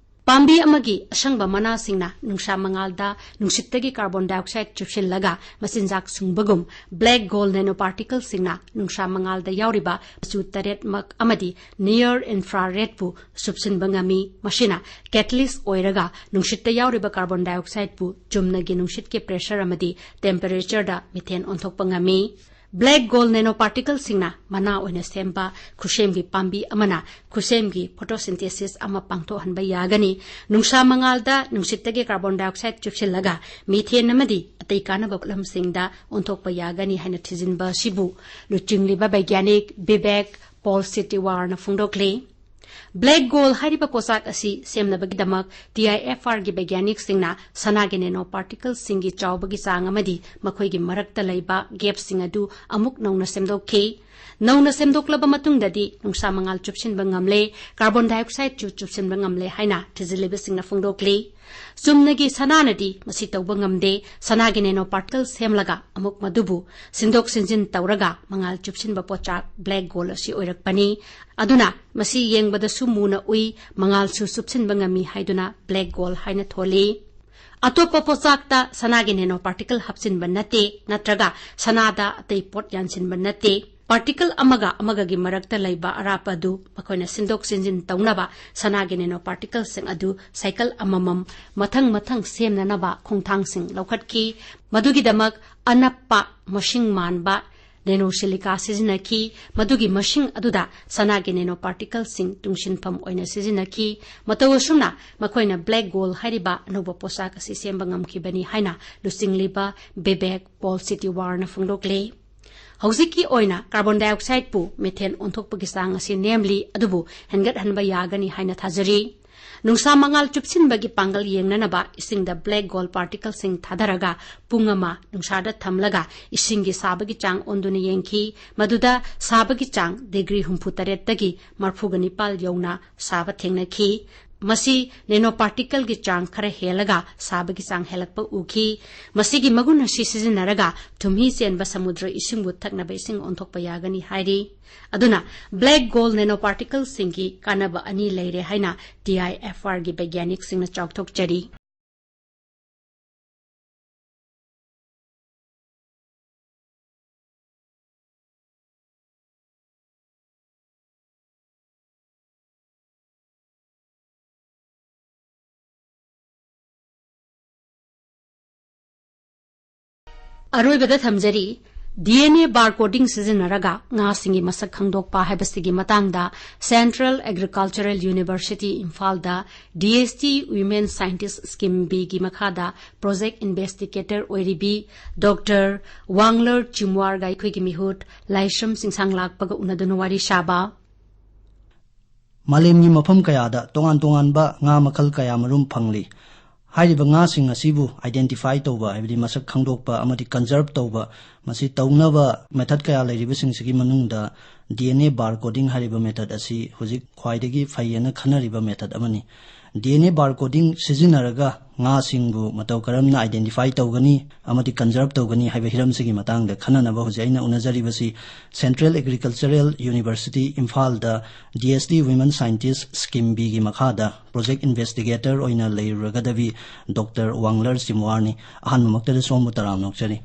ꯄꯥꯝꯕꯤ ꯑꯃꯒꯤ ꯑꯁꯪꯕ ꯃꯅꯥꯁꯤꯡꯅ ꯅꯨꯡꯁꯥ ꯃꯉꯥꯜꯗ ꯅꯨꯡꯁꯤꯠꯇꯒꯤ carbon dioxide ꯆꯨꯞꯁꯤꯜꯂꯒ ꯃꯆꯤꯟꯖꯥꯛ ꯁꯨꯡꯕꯒꯨꯝ, black gold nanoparticleꯁꯤꯡꯅ ꯅꯨꯡꯁꯥ ꯃꯉꯥꯜꯗ ꯌꯥꯎꯔꯤꯕ ꯃꯆꯨ ꯇꯔꯦꯠꯃꯛ ꯑꯃꯗꯤ near infraredꯄꯨ ꯆꯨꯞꯁꯤꯟꯕ ꯉꯝꯃꯤ꯫ ꯃꯁꯤꯅ catalyst ꯑꯣꯏꯔꯒ ꯅꯨꯡꯁꯤꯠꯇ ꯌꯥꯎꯔꯤꯕ carbon dioxideꯄꯨ ꯆꯨꯝꯅꯒꯤ ꯅꯨꯡꯁꯤꯠꯀꯤ pressure ꯑꯃꯗꯤ temperatureꯗ methane ꯑꯣꯟꯊꯣꯛꯄ ꯉꯝꯃꯤ꯫ Black gold nanoparticleꯁꯤꯡꯅ ꯃꯅꯥ ꯑꯣꯏꯅ ꯁꯦꯝꯕ ꯈꯨꯁꯦꯝꯒꯤ ꯄꯥꯝꯕꯤ ꯑꯃꯅ ꯈꯨꯁꯦꯝꯒꯤ photosynthesis ꯑꯃ ꯄꯥꯡꯊꯣꯛꯍꯟꯕ ꯌꯥꯒꯅꯤ꯫ ꯅꯨꯡꯁꯥ ꯃꯉꯥꯜꯗ ꯅꯨꯡꯁꯤꯠꯇꯒꯤ carbon dioxide ꯆꯨꯞꯁꯤꯜꯂꯒ methane ꯑꯃꯗꯤ ꯑꯇꯩ ꯀꯥꯟꯅꯕ ꯄꯣꯠꯂꯝꯁꯤꯡꯗ ꯑꯣꯟꯊꯣꯛꯄ ꯌꯥꯒꯅꯤ ꯍꯥꯏꯅ ꯊꯤꯖꯤꯟꯕ ꯑꯁꯤꯕꯨ ꯂꯨꯆꯤꯡꯂꯤꯕ ꯕꯩꯒ꯭ꯌꯥꯅꯤꯛ ꯕꯤꯕꯦꯛ ꯄꯣꯜ ꯁꯤꯇꯤꯋꯥꯔꯅ ꯐꯣꯡꯗꯣꯛꯂꯤ꯫ Black gold ꯍꯥꯏꯔꯤꯕ ꯄꯣꯠꯁꯛ ꯑꯁꯤ ꯁꯦꯝꯅꯕꯒꯤꯗꯃꯛ T I F Rꯒꯤ ꯕꯩꯒ꯭ꯌꯥꯅꯤꯛꯁꯤꯡꯅ ꯁꯅꯥꯒꯤ nanoparticleꯁꯤꯡꯒꯤ ꯆꯥꯎꯕꯒꯤ ꯆꯥꯡ ꯑꯃꯗꯤ ꯃꯈꯣꯏꯒꯤ ꯃꯔꯛꯇ ꯂꯩꯕ gapꯁꯤꯡ ꯑꯗꯨ ꯑꯃꯨꯛ ꯅꯧꯅ ꯁꯦꯝꯗꯣꯛꯈꯤ꯫ ꯅꯧꯅ ꯁꯦꯝꯗꯣꯛꯂꯕ ꯃꯇꯨꯡꯗꯗꯤ ꯅꯨꯡꯁꯥ ꯃꯉꯥꯜ ꯆꯨꯞꯁꯤꯟꯕ ꯉꯝꯂꯦ, carbon dioxideꯁꯨ ꯆꯨꯞꯁꯤꯟꯕ ꯉꯝꯂꯦ ꯍꯥꯏꯅ ꯊꯤꯖꯤꯜꯂꯤꯕꯁꯤꯡꯅ ꯐꯣꯡꯗꯣꯛꯂꯤ꯫ ꯆꯨꯝꯅꯒꯤ ꯁꯅꯥꯅꯗꯤ ꯃꯁꯤ ꯇꯧꯕ ꯉꯝꯗꯦ꯫ ꯁꯅꯥꯒꯤ nanoparticle ꯁꯦꯝꯂꯒ ꯑꯃꯨꯛ ꯃꯗꯨꯕꯨ ꯁꯤꯟꯗꯣꯛ ꯁꯤꯟꯖꯤꯟ ꯇꯧꯔꯒ ꯃꯉꯥꯜ ꯆꯨꯞꯁꯤꯟꯕ ꯄꯣꯠꯆꯥꯛ black gold ꯑꯁꯤ ꯑꯣꯏꯔꯛꯄꯅꯤ꯫ ꯑꯗꯨꯅ ꯃꯁꯤ ꯌꯦꯡꯕꯗꯁꯨ ꯃꯨꯅ ꯎꯏ, ꯃꯉꯥꯜꯁꯨ ꯆꯨꯞꯁꯤꯟꯕ ꯉꯝꯃꯤ ꯍꯥꯏꯗꯨꯅ black gold ꯍꯥꯏꯅ ꯊꯣꯜꯂꯤ꯫ ꯑꯇꯣꯞꯄ ꯄꯣꯠꯆꯥꯛꯇ ꯁꯅꯥꯒꯤ nanoparticle ꯍꯥꯞꯆꯤꯟꯕ ꯅꯠꯇꯦ, ꯅꯠꯇ꯭ꯔꯒ ꯁꯅꯥꯗ ꯑꯇꯩ ꯄꯣꯠ ꯌꯥꯟꯁꯤꯟꯕ ꯅꯠꯇꯦ꯫ Particle ꯑꯃꯒ ꯑꯃꯒꯒꯤ ꯃꯔꯛꯇ ꯂꯩꯕ ꯑꯔꯥꯞꯄ ꯑꯗꯨ ꯃꯈꯣꯏꯅ ꯁꯤꯟꯗꯣꯛ ꯁꯤꯟꯖꯤꯟ ꯇꯧꯅꯕ ꯁꯅꯥꯒꯤ nanoparticleꯁꯤꯡ ꯑꯗꯨ cycle ꯑꯃꯃꯝ ꯃꯊꯪ ꯃꯊꯪ ꯁꯦꯝꯅꯅꯕ ꯈꯣꯡꯊꯥꯡꯁꯤꯡ ꯂꯧꯈꯠꯈꯤ꯫ ꯃꯗꯨꯒꯤꯗꯃꯛ ꯑꯅꯞꯄ, ꯃꯁꯤꯡ ꯃꯥꯟꯕ, ꯅꯦꯅꯣ ꯁꯤꯂꯤꯀꯥ ꯁꯤꯖꯤꯟꯅꯈꯤ꯫ ꯃꯗꯨꯒꯤ ꯃꯁꯤꯡ ꯑꯗꯨꯗ ꯁꯅꯥꯒꯤ ꯅꯦꯅꯣ ꯄꯥꯔꯇꯤꯀꯜꯁꯤꯡ ꯇꯨꯡꯁꯤꯟꯐꯝ ꯑꯣꯏꯅ ꯁꯤꯖꯤꯟꯅꯈꯤ꯫ ꯃꯇꯧ ꯑꯁꯨꯝꯅ ꯃꯈꯣꯏꯅ ꯕ꯭ꯂꯦꯛ ꯒꯣꯜ ꯍꯥꯏꯔꯤꯕ ꯑꯅꯧꯕ ꯄꯣꯠꯁꯛ ꯑꯁꯤ ꯁꯦꯝꯕ ꯉꯝꯈꯤꯕꯅꯤ ꯍꯥꯏꯅ ꯂꯨꯆꯤꯡꯂꯤꯕ ꯕꯤꯕꯦꯛ ꯄꯣꯜ ꯁꯤꯇꯤꯋꯥꯔꯅ ꯐꯣꯡꯗꯣꯛꯂꯤ꯫ ꯍꯧꯖꯤꯛꯀꯤ ꯑꯣꯏꯅ ꯀꯥꯔꯕꯣꯟ ꯗꯥꯏꯑꯣꯛꯁꯥꯏꯗꯄꯨ ꯃꯤꯊꯦꯟ ꯑꯣꯟꯊꯣꯛꯄꯒꯤ ꯆꯥꯡ ꯑꯁꯤ ꯅꯦꯝꯂꯤ, ꯑꯗꯨꯕꯨ ꯍꯦꯟꯒꯠꯍꯟꯕ ꯌꯥꯒꯅꯤ ꯍꯥꯏꯅ ꯊꯥꯖꯔꯤ꯫ ꯅꯨꯡꯁꯥ ꯃꯉꯥꯜ ꯆꯨꯞꯁꯤꯟꯕꯒꯤ ꯄꯥꯡꯒꯜ ꯌꯦꯡꯅꯅꯕ ꯏꯁꯤꯡꯗ ꯕ꯭ꯂꯦꯛ ꯒꯣꯜ ꯄꯥꯔꯇꯤꯀꯜꯁꯤꯡ ꯊꯥꯗꯔꯒ ꯄꯨꯡ ꯑꯃ ꯅꯨꯡꯁꯥꯗ ꯊꯝꯂꯒ ꯏꯁꯤꯡꯒꯤ ꯁꯥꯕꯒꯤ ꯆꯥꯡ ꯑꯣꯟꯗꯨꯅ ꯌꯦꯡꯈꯤ꯫ ꯃꯗꯨꯗ ꯁꯥꯕꯒꯤ ꯆꯥꯡ ꯗꯤꯒ꯭ꯔꯤ ꯍꯨꯝꯐꯨ ꯇꯔꯦꯠꯇꯒꯤ ꯃꯔꯤꯐꯨꯒ ꯅꯤꯄꯥꯜ ꯌꯧꯅ ꯁꯥꯕ ꯊꯦꯡꯅꯈꯤ꯫ ꯃꯁꯤ ꯅꯦꯅꯣ ꯄꯥꯔꯇꯤꯀꯜꯒꯤ ꯆꯥꯡ ꯈꯔ ꯍꯦꯜꯂꯒ ꯁꯥꯕꯒꯤ ꯆꯥꯡ ꯍꯦꯜꯂꯛꯄ ꯎꯈꯤ꯫ ꯃꯁꯤꯒꯤ ꯃꯒꯨꯟ ꯑꯁꯤ ꯁꯤꯖꯤꯟꯅꯔꯒ ꯊꯨꯝꯍꯤ ꯆꯦꯟꯕ ꯁꯃꯨꯗ꯭ꯔ ꯏꯁꯤꯡꯕꯨ ꯊꯛꯅꯕ ꯏꯁꯤꯡ ꯑꯣꯟꯊꯣꯛꯄ ꯌꯥꯒꯅꯤ ꯍꯥꯏꯔꯤ꯫ ꯑꯗꯨꯅ ꯕ꯭ꯂꯦꯛ ꯒꯣꯜ ꯅꯦꯅꯣ ꯄꯥꯔꯇꯤꯀꯜꯁꯤꯡꯒꯤ ꯀꯥꯟꯅꯕ ꯑꯅꯤ ꯂꯩꯔꯦ ꯍꯥꯏꯅ ꯇꯤ ꯑꯥꯏ ꯑꯦꯐ ꯑꯥꯔꯒꯤ ꯕꯩꯒ꯭ꯌꯥꯅꯤꯛꯁꯤꯡꯅ ꯆꯥꯎꯊꯣꯛꯆꯔꯤ꯫ ꯑꯔꯣꯏꯕꯗ ꯊꯝꯖꯔꯤ, ꯗꯤ ꯑꯦꯟ ꯑꯦ ꯕꯥꯔ ꯀꯣꯗꯤꯡ ꯁꯤꯖꯤꯟꯅꯔꯒ ꯉꯥꯁꯤꯡꯒꯤ ꯃꯁꯛ ꯈꯪꯗꯣꯛꯄ ꯍꯥꯏꯕꯁꯤꯒꯤ ꯃꯇꯥꯡꯗ Central Agricultural University ꯏꯝꯐꯥꯜꯗ D S T Women Scientist Scheme ꯕꯤꯒꯤ ꯃꯈꯥꯗ ꯄ꯭ꯔꯣꯖꯦꯛ ꯏꯟꯚꯦꯁꯇꯤꯒꯦꯇꯔ ꯑꯣꯏꯔꯤꯕꯤ ꯗꯣꯛꯇꯔ ꯋꯥꯡꯂꯔ ꯆꯤꯝꯋꯥꯔꯒ ꯑꯩꯈꯣꯏꯒꯤ ꯃꯤꯍꯨꯠ ꯂꯥꯏꯁ꯭ꯔꯝ ꯆꯤꯡꯁꯥꯡ ꯂꯥꯛꯄꯒ ꯎꯅꯗꯨꯅ ꯋꯥꯔꯤ ꯁꯥꯕ꯫ ꯃꯥꯂꯦꯝꯒꯤ ꯃꯐꯝ ꯀꯌꯥꯗ ꯇꯣꯉꯥꯟ ꯇꯣꯉꯥꯟꯕ ꯉꯥ ꯃꯈꯜ ꯀꯌꯥ ꯃꯔꯨꯝ ꯐꯪꯂꯤ꯫ ꯍꯥꯏꯔꯤꯕ ꯉꯥꯁꯤꯡ ꯑꯁꯤꯕꯨ identify ꯇꯧꯕ, ꯍꯥꯏꯕꯗꯤ ꯃꯁꯛ ꯈꯪꯗꯣꯛꯄ ꯑꯃꯗꯤ conserve ꯇꯧꯕ, ꯃꯁꯤ ꯇꯧꯅꯕ method ꯀꯌꯥ ꯂꯩꯔꯤꯕꯁꯤꯡꯁꯤꯒꯤ ꯃꯅꯨꯡꯗ ꯗꯤ ꯑꯦꯟ ꯑꯦ ꯕꯥꯔ ꯀꯣꯗꯤꯡ ꯍꯥꯏꯔꯤꯕ method ꯑꯁꯤ ꯍꯧꯖꯤꯛ ꯈ꯭ꯋꯥꯏꯗꯒꯤ ꯐꯩ ꯍꯥꯏꯅ ꯈꯟꯅꯔꯤꯕ method ꯑꯃꯅꯤ꯫ ꯗꯤ ꯑꯦꯟ ꯑꯦ ꯕꯥꯔ ꯀꯣꯗꯤꯡ ꯁꯤꯖꯤꯟꯅꯔꯒ ꯉꯥꯁꯤꯡꯕꯨ ꯃꯇꯧ ꯀꯔꯝꯅ identify ꯇꯧꯒꯅꯤ ꯑꯃꯗꯤ conserve ꯇꯧꯒꯅꯤ ꯍꯥꯏꯕ ꯍꯤꯔꯝꯁꯤꯒꯤ ꯃꯇꯥꯡꯗ ꯈꯟꯅꯅꯕ ꯍꯧꯖꯤꯛ ꯑꯩꯅ ꯎꯅꯖꯔꯤꯕꯁꯤ Central Agricultural University ꯏꯝꯐꯥꯜꯗ D S T Women Scientist Scheme ꯕꯤꯒꯤ ꯃꯈꯥꯗ ꯄ꯭ꯔꯣꯖꯦꯛ ꯏꯟꯚꯦꯁꯇꯤꯒꯦꯇꯔ ꯑꯣꯏꯅ ꯂꯩꯔꯨꯔꯒꯗꯕꯤ ꯗꯣꯛꯇꯔ ꯋꯥꯡꯂꯔ ꯆꯤꯝꯋꯥꯔꯅꯤ꯫ ꯑꯍꯥꯟꯕꯃꯛꯇꯗ ꯁꯣꯝꯕꯨ ꯇꯔꯥꯝꯅ ꯑꯣꯛꯆꯔꯤ꯫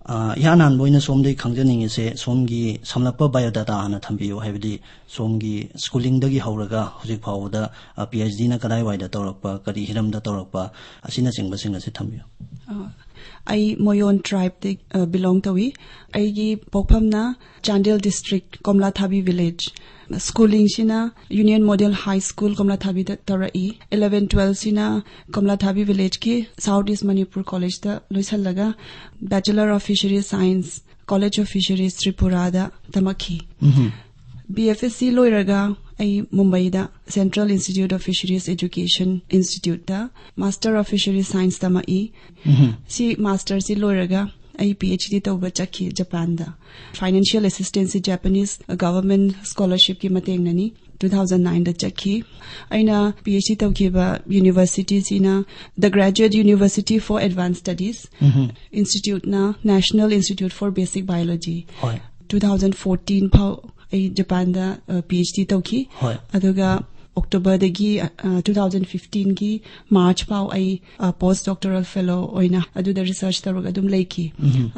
ꯑ, ꯏꯍꯥꯟ ꯍꯥꯟꯕ ꯑꯣꯏꯅ ꯁꯣꯝꯗꯒꯤ ꯈꯪꯖꯅꯤꯡꯉꯤꯁꯦ, ꯁꯣꯝꯒꯤ ꯁꯝꯂꯞꯄ biodata ꯍꯥꯟꯅ ꯊꯝꯕꯤꯌꯨ, ꯍꯥꯏꯕꯗꯤ ꯁꯣꯝꯒꯤ schoolingꯗꯒꯤ ꯍꯧꯔꯒ ꯍꯧꯖꯤꯛ ꯐꯥꯎꯕꯗ, ꯑ, ꯄꯤ ꯑꯩꯆ ꯗꯤꯅ ꯀꯗꯥꯏꯋꯥꯏꯗ ꯇꯧꯔꯛꯄ, ꯀꯔꯤ ꯍꯤꯔꯝꯗ ꯇꯧꯔꯛꯄ, ꯑꯁꯤꯅꯆꯤꯡꯕꯁꯤꯡ ꯑꯁꯤ ꯊꯝꯕꯤꯌꯨ꯫ ꯑ, ꯑꯩ ꯃꯣꯌꯣꯟ tribeꯇ belong ꯇꯧꯏ꯫ ꯑꯩꯒꯤ ꯄꯣꯛꯐꯝꯅ Chandel district, ꯀꯣꯝꯂꯥꯊꯥꯕꯤ village꯫ Schoolingꯁꯤꯅ Union Model High School, ꯀꯣꯝꯂꯥꯊꯥꯕꯤꯗ ꯇꯧꯔꯛꯏ꯫ Eleven twelveꯁꯤꯅ ꯀꯣꯝꯂꯥꯊꯥꯕꯤ villageꯀꯤ South East Manipur Collegeꯇ ꯂꯣꯏꯁꯤꯜꯂꯒ Bachelor of Fisheries Science, College of Fisheries Tripuraꯗ ꯇꯝꯃꯛꯈꯤ꯫ BFSC ꯂꯣꯏꯔꯒ ꯑꯩ ꯃꯨꯝꯕꯩꯗ Central Institute of Fisheries Education Instituteꯇ Master of Fisheries Science ꯇꯝꯃꯛꯏ꯫ ꯁꯤ masterꯁꯤ ꯂꯣꯏꯔꯒ ꯑꯩ PhD ꯇꯧꯕ ꯆꯠꯈꯤ ꯖꯄꯥꯟꯗ꯫ Financial assistanceꯁꯤ Japanese government scholarshipꯀꯤ ꯃꯇꯦꯡꯅꯅꯤ꯫ Two thousand nineꯗ ꯆꯠꯈꯤ꯫ ꯑꯩꯅ PhD ꯇꯧꯈꯤꯕ universityꯁꯤꯅ The Graduate University for Advanced Studies, instituteꯅ National Institute for Basic Biology꯫ ꯍꯣꯏ꯫ Two thousand fourteen ꯐꯥꯎ ꯑꯩ ꯖꯄꯥꯟꯗ PhD ꯇꯧꯈꯤ꯫ ꯍꯣꯏ꯫ ꯑꯗꯨꯒ Octoberꯗꯒꯤ two thousand fifteenꯒꯤ March ꯐꯥꯎ ꯑꯩ post doctoral fellow ꯑꯣꯏꯅ ꯑꯗꯨꯗ research ꯇꯧꯔꯒ ꯑꯗꯨꯝ ꯂꯩꯈꯤ꯫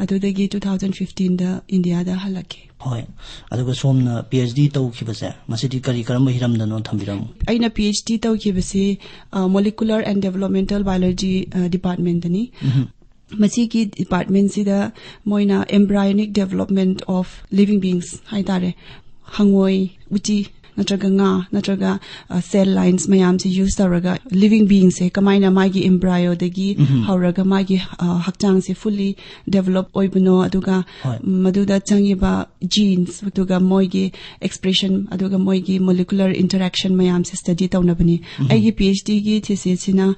ꯑꯗꯨꯗꯒꯤ two thousand fifteenꯗ Indiaꯗ ꯍꯜꯂꯛꯈꯤ꯫ ꯍꯣꯏ꯫ ꯑꯗꯨꯒ ꯁꯣꯝꯅ PhD ꯇꯧꯈꯤꯕꯁꯦ, ꯃꯁꯤꯗꯤ ꯀꯔꯤ ꯀꯔꯝꯕ ꯍꯤꯔꯝꯗꯅꯣ ꯊꯝꯕꯤꯔꯝꯃꯨ꯫ ꯑꯩꯅ PhD ꯇꯧꯈꯤꯕꯁꯤ Molecular and Developmental Biology departmentꯇꯅꯤ꯫ ꯃꯁꯤꯒꯤ departmentꯁꯤꯗ ꯃꯣꯏꯅ embryonic development of living beings ꯍꯥꯏꯇꯥꯔꯦ, ꯍꯪꯉꯣꯏ, ꯎꯆꯤ ꯅꯠꯇ꯭ꯔꯒ ꯉꯥ ꯅꯠꯇ꯭ꯔꯒ cell lines ꯃꯌꯥꯝꯁꯦ use ꯇꯧꯔꯒ living beingꯁꯦ ꯀꯃꯥꯏꯅ ꯃꯥꯒꯤ embryoꯗꯒꯤ ꯍꯧꯔꯒ ꯃꯥꯒꯤ ꯍꯛꯆꯥꯡꯁꯦ fully develop ꯑꯣꯏꯕꯅꯣ, ꯑꯗꯨꯒ ꯍꯣꯏ꯫ ꯃꯗꯨꯗ ꯆꯪꯉꯤꯕ genes, ꯑꯗꯨꯒ ꯃꯣꯏꯒꯤ expression, ꯑꯗꯨꯒ ꯃꯣꯏꯒꯤ molecular interaction ꯃꯌꯥꯝꯁꯦ study ꯇꯧꯅꯕꯅꯤ꯫ ꯑꯩꯒꯤ PhDꯒꯤ thesisꯁꯤꯅ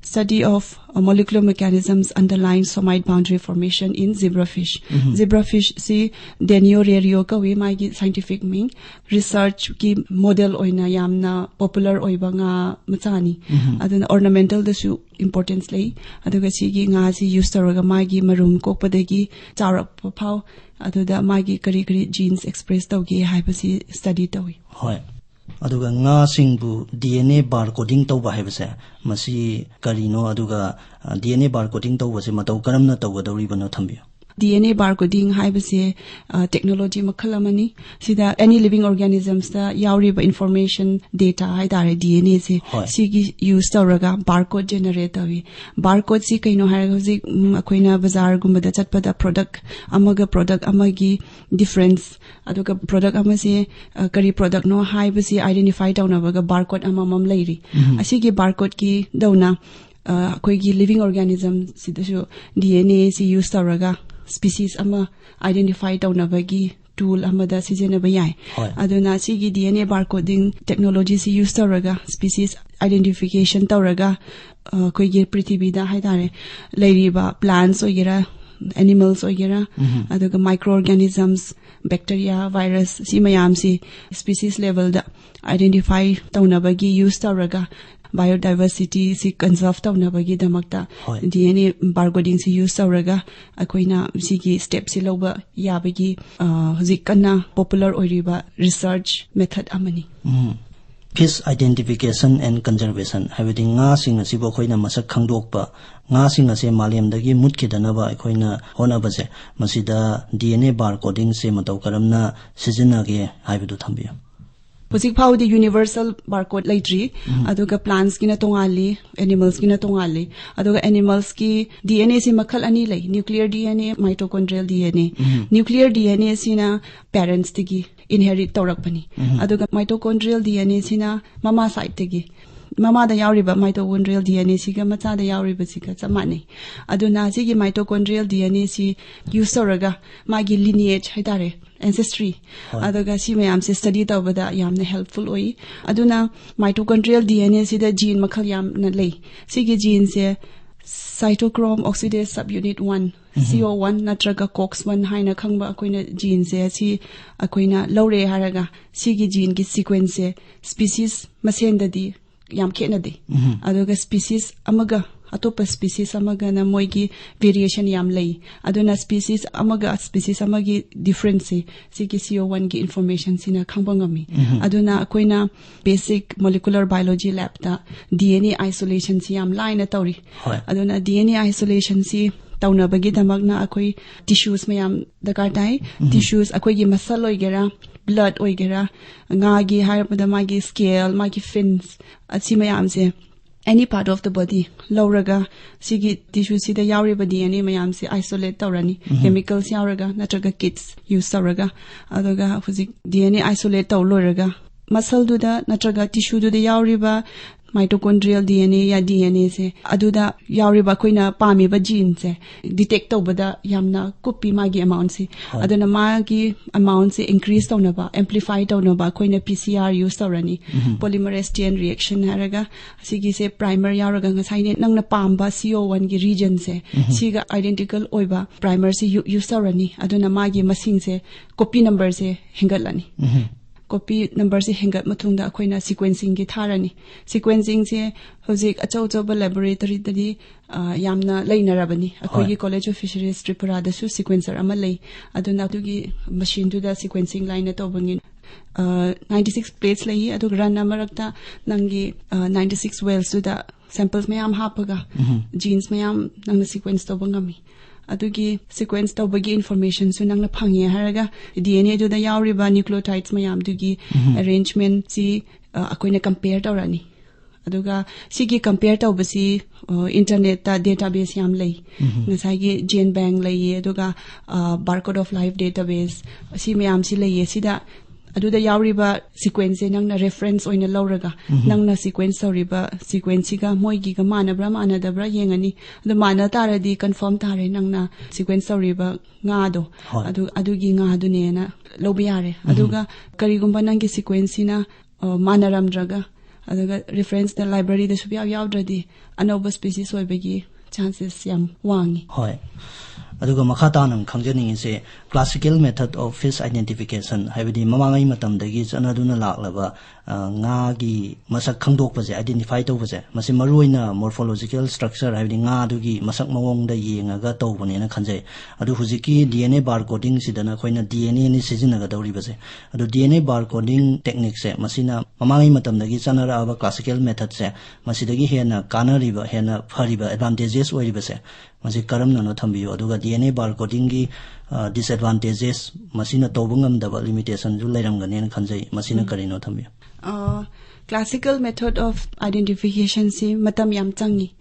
Study of Molecular Mechanisms Underlying Somite Boundary Formation in Zebrafish꯫ Zebrafishꯁꯤ Denio rerio ꯀꯧꯏ ꯃꯥꯒꯤ scientific ꯃꯤꯡ꯫ Researchꯀꯤ model ꯑꯣꯏꯅ ꯌꯥꯝꯅ popular ꯑꯣꯏꯕ ꯉꯥ ꯃꯆꯥꯅꯤ꯫ ꯑꯗꯨꯅ ornamentalꯗꯁꯨ importance ꯂꯩ꯫ ꯑꯗꯨꯒ ꯁꯤꯒꯤ ꯉꯥꯁꯤ use ꯇꯧꯔꯒ ꯃꯥꯒꯤ ꯃꯔꯨꯝ ꯀꯣꯛꯄꯗꯒꯤ ꯆꯥꯎꯔꯛꯄ ꯐꯥꯎ ꯑꯗꯨꯗ ꯃꯥꯒꯤ ꯀꯔꯤ ꯀꯔꯤ genes express ꯇꯧꯒꯦ ꯍꯥꯏꯕꯁꯤ study ꯇꯧꯏ꯫ ꯍꯣꯏ꯫ ꯑꯗꯨꯒ ꯉꯥꯁꯤꯡꯕꯨ DNA barcoding ꯇꯧꯕ ꯍꯥꯏꯕꯁꯦ, ꯃꯁꯤ ꯀꯔꯤꯅꯣ, ꯑꯗꯨꯒ DNA barcoding ꯇꯧꯕꯁꯦ ꯃꯇꯧ ꯀꯔꯝꯅ ꯇꯧꯒꯗꯧꯔꯤꯕꯅꯣ ꯊꯝꯕꯤꯌꯨ꯫ D N A barcoding ꯍꯥꯏꯕꯁꯦ ꯇꯦꯛꯅꯣꯂꯣꯖꯤ ꯃꯈꯜ ꯑꯃꯅꯤ꯫ ꯁꯤꯗ any living organismsꯇ ꯌꯥꯎꯔꯤꯕ information, data ꯍꯥꯏꯇꯥꯔꯦ, D N Aꯁꯦ, ꯍꯣꯏ꯫ ꯁꯤꯒꯤ use ꯇꯧꯔꯒ barcode generate ꯇꯧꯏ꯫ Barcodeꯁꯤ ꯀꯩꯅꯣ ꯍꯥꯏꯔꯒ, ꯍꯧꯖꯤꯛ ꯎꯝ, ꯑꯩꯈꯣꯏꯅ ꯕꯖꯥꯔꯒꯨꯝꯕꯗ ꯆꯠꯄꯗ product ꯑꯃꯒ product ꯑꯃꯒꯤ difference, ꯑꯗꯨꯒ product ꯑꯃꯁꯦ ꯑ, ꯀꯔꯤ productꯅꯣ ꯍꯥꯏꯕꯁꯤ identify ꯇꯧꯅꯕꯒ barcode ꯑꯃꯃꯝ ꯂꯩꯔꯤ꯫ ꯑꯁꯤꯒꯤ barcodeꯀꯤ ꯗꯧꯅ ꯑ, ꯑꯩꯈꯣꯏꯒꯤ living organismꯁꯤꯗꯁꯨ D N Aꯁꯤ use ꯇꯧꯔꯒ species ꯑꯃ identify ꯇꯧꯅꯕꯒꯤ tool ꯑꯃꯗ ꯁꯤꯖꯤꯟꯅꯕ ꯌꯥꯏ꯫ ꯍꯣꯏ꯫ ꯑꯗꯨꯅ ꯁꯤꯒꯤ D N A barcoding technologyꯁꯤ use ꯇꯧꯔꯒ species identification ꯇꯧꯔꯒ, ꯑ, ꯑꯩꯈꯣꯏꯒꯤ ꯄ꯭ꯔꯤꯊꯤꯕꯤꯗ ꯍꯥꯏꯇꯥꯔꯦ, ꯂꯩꯔꯤꯕ plants ꯑꯣꯏꯒꯦꯔꯥ, animals ꯑꯣꯏꯒꯦꯔꯥ, ꯑꯗꯨꯒ microorganisms, bacteria, virus, ꯁꯤ ꯃꯌꯥꯝꯁꯤ species levelꯗ identify ꯇꯧꯅꯕꯒꯤ use ꯇꯧꯔꯒ, biodiversityꯁꯤ conserve ꯇꯧꯅꯕꯒꯤꯗꯃꯛꯇ ꯍꯣꯏ꯫ D N A barcodingꯁꯤ use ꯇꯧꯔꯒ ꯑꯩꯈꯣꯏꯅ ꯁꯤꯒꯤ stepꯁꯤ ꯂꯧꯕ ꯌꯥꯕꯒꯤ, ꯑ, ꯍꯧꯖꯤꯛ ꯀꯟꯅ popular ꯑꯣꯏꯔꯤꯕ research method ꯑꯃꯅꯤ꯫ ꯎꯝ꯫ Fish identification and conservation, ꯍꯥꯏꯕꯗꯤ ꯉꯥꯁꯤꯡ ꯑꯁꯤꯕꯨ ꯑꯩꯈꯣꯏꯅ ꯃꯁꯛ ꯈꯪꯗꯣꯛꯄ, ꯉꯥꯁꯤꯡ ꯑꯁꯦ ꯃꯥꯂꯦꯝꯗꯒꯤ ꯃꯨꯠꯈꯤꯗꯅꯕ ꯑꯩꯈꯣꯏꯅ ꯍꯣꯠꯅꯕꯁꯦ, ꯃꯁꯤꯗ D N A barcodingꯁꯦ ꯃꯇꯧ ꯀꯔꯝꯅ ꯁꯤꯖꯤꯟꯅꯒꯦ ꯍꯥꯏꯕꯗꯨ ꯊꯝꯕꯤꯌꯨ꯫ ꯍꯧꯖꯤꯛ ꯐꯥꯎꯗꯤ universal barcode ꯂꯩꯇ꯭ꯔꯤ꯫ ꯑꯗꯨꯒ plantsꯀꯤꯅ ꯇꯣꯉꯥꯜꯂꯤ, animalsꯀꯤꯅ ꯇꯣꯉꯥꯜꯂꯤ꯫ ꯑꯗꯨꯒ animalsꯀꯤ D N Aꯁꯤ ꯃꯈꯜ ꯑꯅꯤ ꯂꯩ: nuclear D N A, mitochondrial D N A꯫ Nuclear D N Aꯁꯤꯅ parentsꯇꯒꯤ inherit ꯇꯧꯔꯛꯄꯅꯤ꯫ ꯑꯗꯨꯒ mitochondrial D N Aꯁꯤꯅ ꯃꯃꯥ sideꯇꯒꯤ, ꯃꯃꯥꯗ ꯌꯥꯎꯔꯤꯕ mitochondrial D N Aꯁꯤꯒ ꯃꯆꯥꯗ ꯌꯥꯎꯔꯤꯕꯁꯤꯒ ꯆꯞ ꯃꯥꯟꯅꯩ꯫ ꯑꯗꯨꯅ ꯁꯤꯒꯤ mitochondrial D N Aꯁꯤ use ꯇꯧꯔꯒ ꯃꯥꯒꯤ lineage ꯍꯥꯏꯇꯥꯔꯦ, ancestry, ꯍꯣꯏ꯫ ꯑꯗꯨꯒ ꯁꯤ ꯃꯌꯥꯝꯁꯦ study ꯇꯧꯕꯗ ꯌꯥꯝꯅ helpful ꯑꯣꯏ꯫ ꯑꯗꯨꯅ mitochondrial D N Aꯁꯤꯗ gene ꯃꯈꯜ ꯌꯥꯝꯅ ꯂꯩ꯫ ꯁꯤꯒꯤ geneꯁꯦ cytochrome oxidase subunit one, C O one ꯅꯠꯇ꯭ꯔꯒ COX one ꯍꯥꯏꯅ ꯈꯪꯕ ꯑꯩꯈꯣꯏꯅ geneꯁꯦ, ꯑꯁꯤ ꯑꯩꯈꯣꯏꯅ ꯂꯧꯔꯦ ꯍꯥꯏꯔꯒ ꯁꯤꯒꯤ geneꯒꯤ sequenceꯁꯦ species ꯃꯁꯦꯟꯗꯗꯤ ꯌꯥꯝ ꯈꯦꯠꯅꯗꯦ꯫ ꯑꯗꯨꯒ species ꯑꯃꯒ ꯑꯇꯣꯞꯄ species ꯑꯃꯒꯅ ꯃꯣꯏꯒꯤ variation ꯌꯥꯝ ꯂꯩ꯫ ꯑꯗꯨꯅ species ꯑꯃꯒ species ꯑꯃꯒꯤ differenceꯁꯦ ꯁꯤꯒꯤ C O oneꯒꯤ informationꯁꯤꯅ ꯈꯪꯕ ꯉꯝꯃꯤ꯫ ꯑꯗꯨꯅ ꯑꯩꯈꯣꯏꯅ basic molecular biology labꯇ D N A isolationꯁꯤ ꯌꯥꯝ ꯂꯥꯏꯅ ꯇꯧꯔꯤ꯫ ꯍꯣꯏ꯫ ꯑꯗꯨꯅ D N A isolationꯁꯤ ꯇꯧꯅꯕꯒꯤꯗꯃꯛꯅ ꯑꯩꯈꯣꯏ tissues ꯃꯌꯥꯝ ꯗꯔꯀꯥꯔ ꯇꯥꯏ꯫ Tissues ꯑꯩꯈꯣꯏꯒꯤ muscle ꯑꯣꯏꯒꯦꯔꯥ, blood ꯑꯣꯏꯒꯦꯔꯥ, ꯉꯥꯒꯤ ꯍꯥꯏꯔꯕꯗ ꯃꯥꯒꯤ scale, ꯃꯥꯒꯤ fins, ꯑꯁꯤ ꯃꯌꯥꯝꯁꯦ any part of the body ꯂꯧꯔꯒ ꯁꯤꯒꯤ tissueꯁꯤꯗ ꯌꯥꯎꯔꯤꯕ D N A ꯃꯌꯥꯝꯁꯦ isolate ꯇꯧꯔꯅꯤ, chemicals ꯌꯥꯎꯔꯒ ꯅꯠꯇ꯭ꯔꯒ kits use ꯇꯧꯔꯒ꯫ ꯑꯗꯨꯒ ꯍꯧꯖꯤꯛ D N A isolate ꯇꯧ ꯂꯣꯏꯔꯒ muscleꯗꯨꯗ ꯅꯠꯇ꯭ꯔꯒ tissueꯗꯨꯗ ꯌꯥꯎꯔꯤꯕ mitochondrial D N A ꯌꯥ D N Aꯁꯦ, ꯑꯗꯨꯗ ꯌꯥꯎꯔꯤꯕ ꯑꯩꯈꯣꯏꯅ ꯄꯥꯝꯃꯤꯕ geneꯁꯦ detect ꯇꯧꯕꯗ ꯌꯥꯝꯅ ꯀꯨꯞꯄꯤ ꯃꯥꯒꯤ amountꯁꯤ꯫ ꯑꯗꯨꯅ ꯃꯥꯒꯤ amountꯁꯦ increase ꯇꯧꯅꯕ, amplify ꯇꯧꯅꯕ ꯑꯩꯈꯣꯏꯅ P C R use ꯇꯧꯔꯅꯤ, polymerase chain reaction ꯍꯥꯏꯔꯒ꯫ ꯑꯁꯤꯒꯤꯁꯦ primer ꯌꯥꯎꯔꯒ ꯉꯁꯥꯏꯅꯦ ꯅꯪꯅ ꯄꯥꯝꯕ C O oneꯒꯤ regionꯁꯦ ꯁꯤꯒ identical ꯑꯣꯏꯕ primerꯁꯦ use ꯇꯧꯔꯅꯤ꯫ ꯑꯗꯨꯅ ꯃꯥꯒꯤ ꯃꯁꯤꯡꯁꯦ, copy numberꯁꯦ ꯍꯦꯟꯒꯠꯂꯅꯤ꯫ Copy numberꯁꯦ ꯍꯦꯟꯒꯠ ꯃꯇꯨꯡꯗ ꯑꯩꯈꯣꯏꯅ sequencingꯒꯤ ꯊꯥꯔꯅꯤ꯫ Sequencingꯁꯦ ꯍꯧꯖꯤꯛ ꯑꯆꯧ ꯑꯆꯧꯕ laboratoryꯗꯗꯤ, ꯑ, ꯌꯥꯝꯅ ꯂꯩꯅꯔꯕꯅꯤ꯫ ꯑꯩꯈꯣꯏꯒꯤ College of Fisheries ꯇ꯭ꯔꯤꯄꯨꯔꯥꯗꯁꯨ sequencer ꯑꯃ ꯂꯩ꯫ ꯑꯗꯨꯅ ꯑꯗꯨꯒꯤ machineꯗꯨꯗ sequencing lineꯅ ꯇꯧꯕꯅꯤ꯫ ꯑ, ninety six plates ꯂꯩ, ꯑꯗꯨꯒ run ꯑꯃꯔꯛꯇ ꯅꯪꯒꯤ, ꯑ, ninety six wellsꯇꯨꯗ samples ꯃꯌꯥꯝ ꯍꯥꯞꯄꯒ genes ꯃꯌꯥꯝ ꯅꯪꯅ sequence ꯇꯧꯕ ꯉꯝꯃꯤ꯫ ꯑꯗꯨꯒꯤ sequence ꯇꯧꯕꯒꯤ informationꯁꯨ ꯅꯪꯅ ꯐꯪꯉꯦ ꯍꯥꯏꯔꯒ DNAꯗꯨꯗ ꯌꯥꯎꯔꯤꯕ nucleotides ꯃꯌꯥꯝꯗꯨꯒꯤ arrangementꯁꯤ, ꯑ, ꯑꯩꯈꯣꯏꯅ compare ꯇꯧꯔꯅꯤ꯫ ꯑꯗꯨꯒ ꯁꯤꯒꯤ compare ꯇꯧꯕꯁꯤ, ꯑ, internetꯇ database ꯌꯥꯝ ꯂꯩ꯫ ꯉꯁꯥꯏꯒꯤ GenBank ꯂꯩꯌꯦ, ꯑꯗꯨꯒ, ꯑ, Barcode of Life database, ꯁꯤ ꯃꯌꯥꯝꯁꯤ ꯂꯩꯌꯦ꯫ ꯁꯤꯗ ꯑꯗꯨꯗ ꯌꯥꯎꯔꯤꯕ sequenceꯁꯦ ꯅꯪꯅ reference ꯑꯣꯏꯅ ꯂꯧꯔꯒ, ꯅꯪꯅ sequence ꯇꯧꯔꯤꯕ sequenceꯁꯤꯒ ꯃꯣꯏꯒꯤꯒ ꯃꯥꯟꯅꯕ꯭ꯔꯥ ꯃꯥꯟꯅꯗꯕ꯭ꯔꯥ ꯌꯦꯡꯉꯅꯤ꯫ ꯑꯗꯨ ꯃꯥꯟꯅ ꯇꯥꯔꯗꯤ confirm ꯇꯥꯔꯦ ꯅꯪꯅ sequence ꯇꯧꯔꯤꯕ ꯉꯥꯗꯣ꯫ ꯍꯣꯏ꯫ ꯑꯗꯨ, ꯑꯗꯨꯒꯤ ꯉꯥꯗꯨꯅꯦꯅ ꯂꯧꯕ ꯌꯥꯔꯦ꯫ ꯑꯗꯨꯒ ꯀꯔꯤꯒꯨꯝꯕ ꯅꯪꯒꯤ sequenceꯁꯤꯅ, ꯑ, ꯃꯥꯟꯅꯔꯝꯗ꯭ꯔꯒ, ꯑꯗꯨꯒ referenceꯇ libraryꯗ ꯁꯨꯡꯌꯥꯎ ꯌꯥꯎꯗ꯭ꯔꯗꯤ ꯑꯅꯧꯕ species ꯑꯣꯏꯕꯒꯤ chances ꯌꯥꯝ ꯋꯥꯡꯉꯤ꯫ ꯍꯣꯏ꯫ ꯑꯗꯨꯒ ꯃꯈꯥ ꯇꯥꯅ ꯑꯃꯨꯛ ꯈꯪꯖꯅꯤꯡꯉꯤꯁꯦ classical method of fish identification, ꯍꯥꯏꯕꯗꯤ ꯃꯃꯥꯡꯉꯩ ꯃꯇꯝꯗꯒꯤ ꯆꯠꯅꯗꯨꯅ ꯂꯥꯛꯂꯕ, ꯑ, ꯉꯥꯒꯤ ꯃꯁꯛ ꯈꯪꯗꯣꯛꯄꯁꯦ, identify ꯇꯧꯕꯁꯦ, ꯃꯁꯤ ꯃꯔꯨꯑꯣꯏꯅ morphological structure, ꯍꯥꯏꯕꯗꯤ ꯉꯥꯗꯨꯒꯤ ꯃꯁꯛ ꯃꯑꯣꯡꯗ ꯌꯦꯡꯉꯒ ꯇꯧꯕꯅꯦꯅ ꯈꯟꯖꯩ꯫ ꯑꯗꯨ ꯍꯧꯖꯤꯛꯀꯤ DNA barcodingꯁꯤꯗꯅ ꯑꯩꯈꯣꯏꯅ DNAꯅꯤ ꯁꯤꯖꯤꯟꯅꯒꯗꯧꯔꯤꯕꯁꯦ꯫ ꯑꯗꯣ DNA barcoding techniqueꯁꯦ, ꯃꯁꯤꯅ ꯃꯃꯥꯡꯉꯩ ꯃꯇꯝꯗꯒꯤ ꯆꯠꯅꯔꯛꯑꯕ classical methodꯁꯦ, ꯃꯁꯤꯗꯒꯤ ꯍꯦꯟꯅ ꯀꯥꯟꯅꯔꯤꯕ, ꯍꯦꯟꯅ ꯐꯔꯤꯕ, advantageous ꯑꯣꯏꯔꯤꯕꯁꯦ, ꯃꯁꯤ ꯀꯔꯝꯅꯅꯣ ꯊꯝꯕꯤꯌꯨ꯫ ꯑꯗꯨꯒ ꯗꯤ ꯑꯦꯟ ꯑꯦ ꯕꯥꯔꯀꯣꯗꯤꯡꯒꯤ ꯗꯤꯁꯑꯦꯗꯚꯥꯟꯇꯦꯖꯦꯁ, ꯃꯁꯤꯅ ꯇꯧꯕ ꯉꯝꯗꯕ ꯂꯤꯃꯤꯇꯦꯁꯟꯁꯨ ꯂꯩꯔꯝꯒꯅꯦꯅ ꯈꯟꯖꯩ, ꯃꯁꯤꯅ ꯀꯔꯤꯅꯣ ꯊꯝꯕꯤꯌꯨ꯫ Classical method of identification ꯁꯤ ꯃꯇꯝ ꯌꯥꯝ ꯆꯪꯉꯤ꯫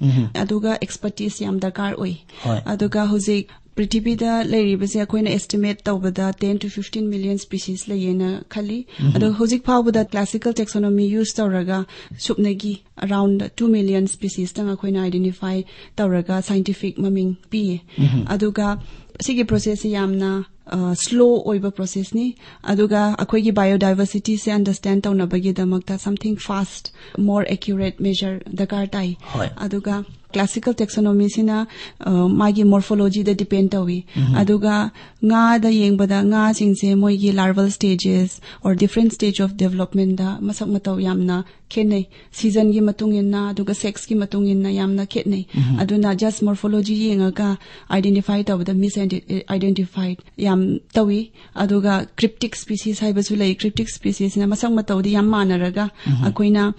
ꯑꯗꯨꯒ ꯑꯦꯛꯁꯄꯔꯇꯤꯁ ꯌꯥꯝ ꯗꯔꯀꯥꯔ ꯑꯣꯏ꯫ ꯍꯣꯏ꯫ ꯑꯗꯨꯒ ꯍꯧꯖꯤꯛ ꯄ꯭ꯔꯤꯊꯤꯕꯤꯗ ꯂꯩꯔꯤꯕꯁꯦ ꯑꯩꯈꯣꯏꯅ ꯑꯦꯁꯇꯤꯃꯦꯠ ꯇꯧꯕꯗ ten to fifteen million species ꯂꯩꯌꯦꯅ ꯈꯜꯂꯤ꯫ ꯑꯗꯣ ꯍꯧꯖꯤꯛ ꯐꯥꯎꯕꯗ classical taxonomy use ꯇꯧꯔꯒ ꯁꯨꯞꯅꯒꯤ around two million species ꯇꯪ ꯑꯩꯈꯣꯏꯅ identify ꯇꯧꯔꯒ scientific ꯃꯃꯤꯡ ꯄꯤꯌꯦ꯫ ꯑꯗꯨꯒ ꯁꯤꯒꯤ ꯄ꯭ꯔꯣꯁꯦꯁꯁꯤ ꯌꯥꯝꯅ ꯁ꯭ꯂꯣ ꯑꯣꯏꯕ ꯄ꯭ꯔꯣꯁꯦꯁꯅꯤ꯫ ꯑꯗꯨꯒ ꯑꯩꯈꯣꯏꯒꯤ ꯕꯥꯏꯑꯣꯗꯥꯏꯚꯔꯁꯤꯇꯤꯁꯦ ꯑꯟꯗꯔꯁꯇꯦꯟ ꯇꯧꯅꯕꯒꯤꯗꯃꯛꯇ something fast, more accurate measure ꯗꯔꯀꯥꯔ ꯇꯥꯏ꯫ ꯍꯣꯏ꯫ ꯑꯗꯨꯒ classical taxonomy ꯁꯤꯅ ꯃꯥꯒꯤ ꯃꯣꯔꯐꯣꯂꯣꯖꯤꯗ ꯗꯤꯄꯦꯟ ꯇꯧꯏ꯫ ꯑꯗꯨꯒ ꯉꯥꯗ ꯌꯦꯡꯕꯗ ꯉꯥꯁꯤꯡꯁꯦ ꯃꯣꯏꯒꯤ larval stages or different stage of development ꯗ ꯃꯁꯛ ꯃꯇꯧ ꯌꯥꯝꯅ ꯈꯦꯠꯅꯩ꯫ ꯁꯤꯖꯟꯒꯤ ꯃꯇꯨꯡ ꯏꯟꯅ, ꯑꯗꯨꯒ ꯁꯦꯛꯁꯀꯤ ꯃꯇꯨꯡ ꯏꯟꯅ ꯌꯥꯝꯅ ꯈꯦꯠꯅꯩ꯫ ꯑꯗꯨꯅ just ꯃꯣꯔꯐꯣꯂꯣꯖꯤ ꯌꯦꯡꯉꯒ identify ꯇꯧꯕꯗ ꯃꯤꯁ ꯑꯥꯏꯗꯦꯟꯇꯤꯐꯥꯏ ꯌꯥꯝ ꯇꯧꯏ꯫ ꯑꯗꯨꯒ cryptic species ꯍꯥꯏꯕꯁꯨ ꯂꯩ꯫ Cryptic species ꯁꯤꯅ ꯃꯁꯛ ꯃꯇꯧꯗꯤ ꯌꯥꯝ ꯃꯥꯟꯅꯔꯒ ꯑꯩꯈꯣꯏꯅ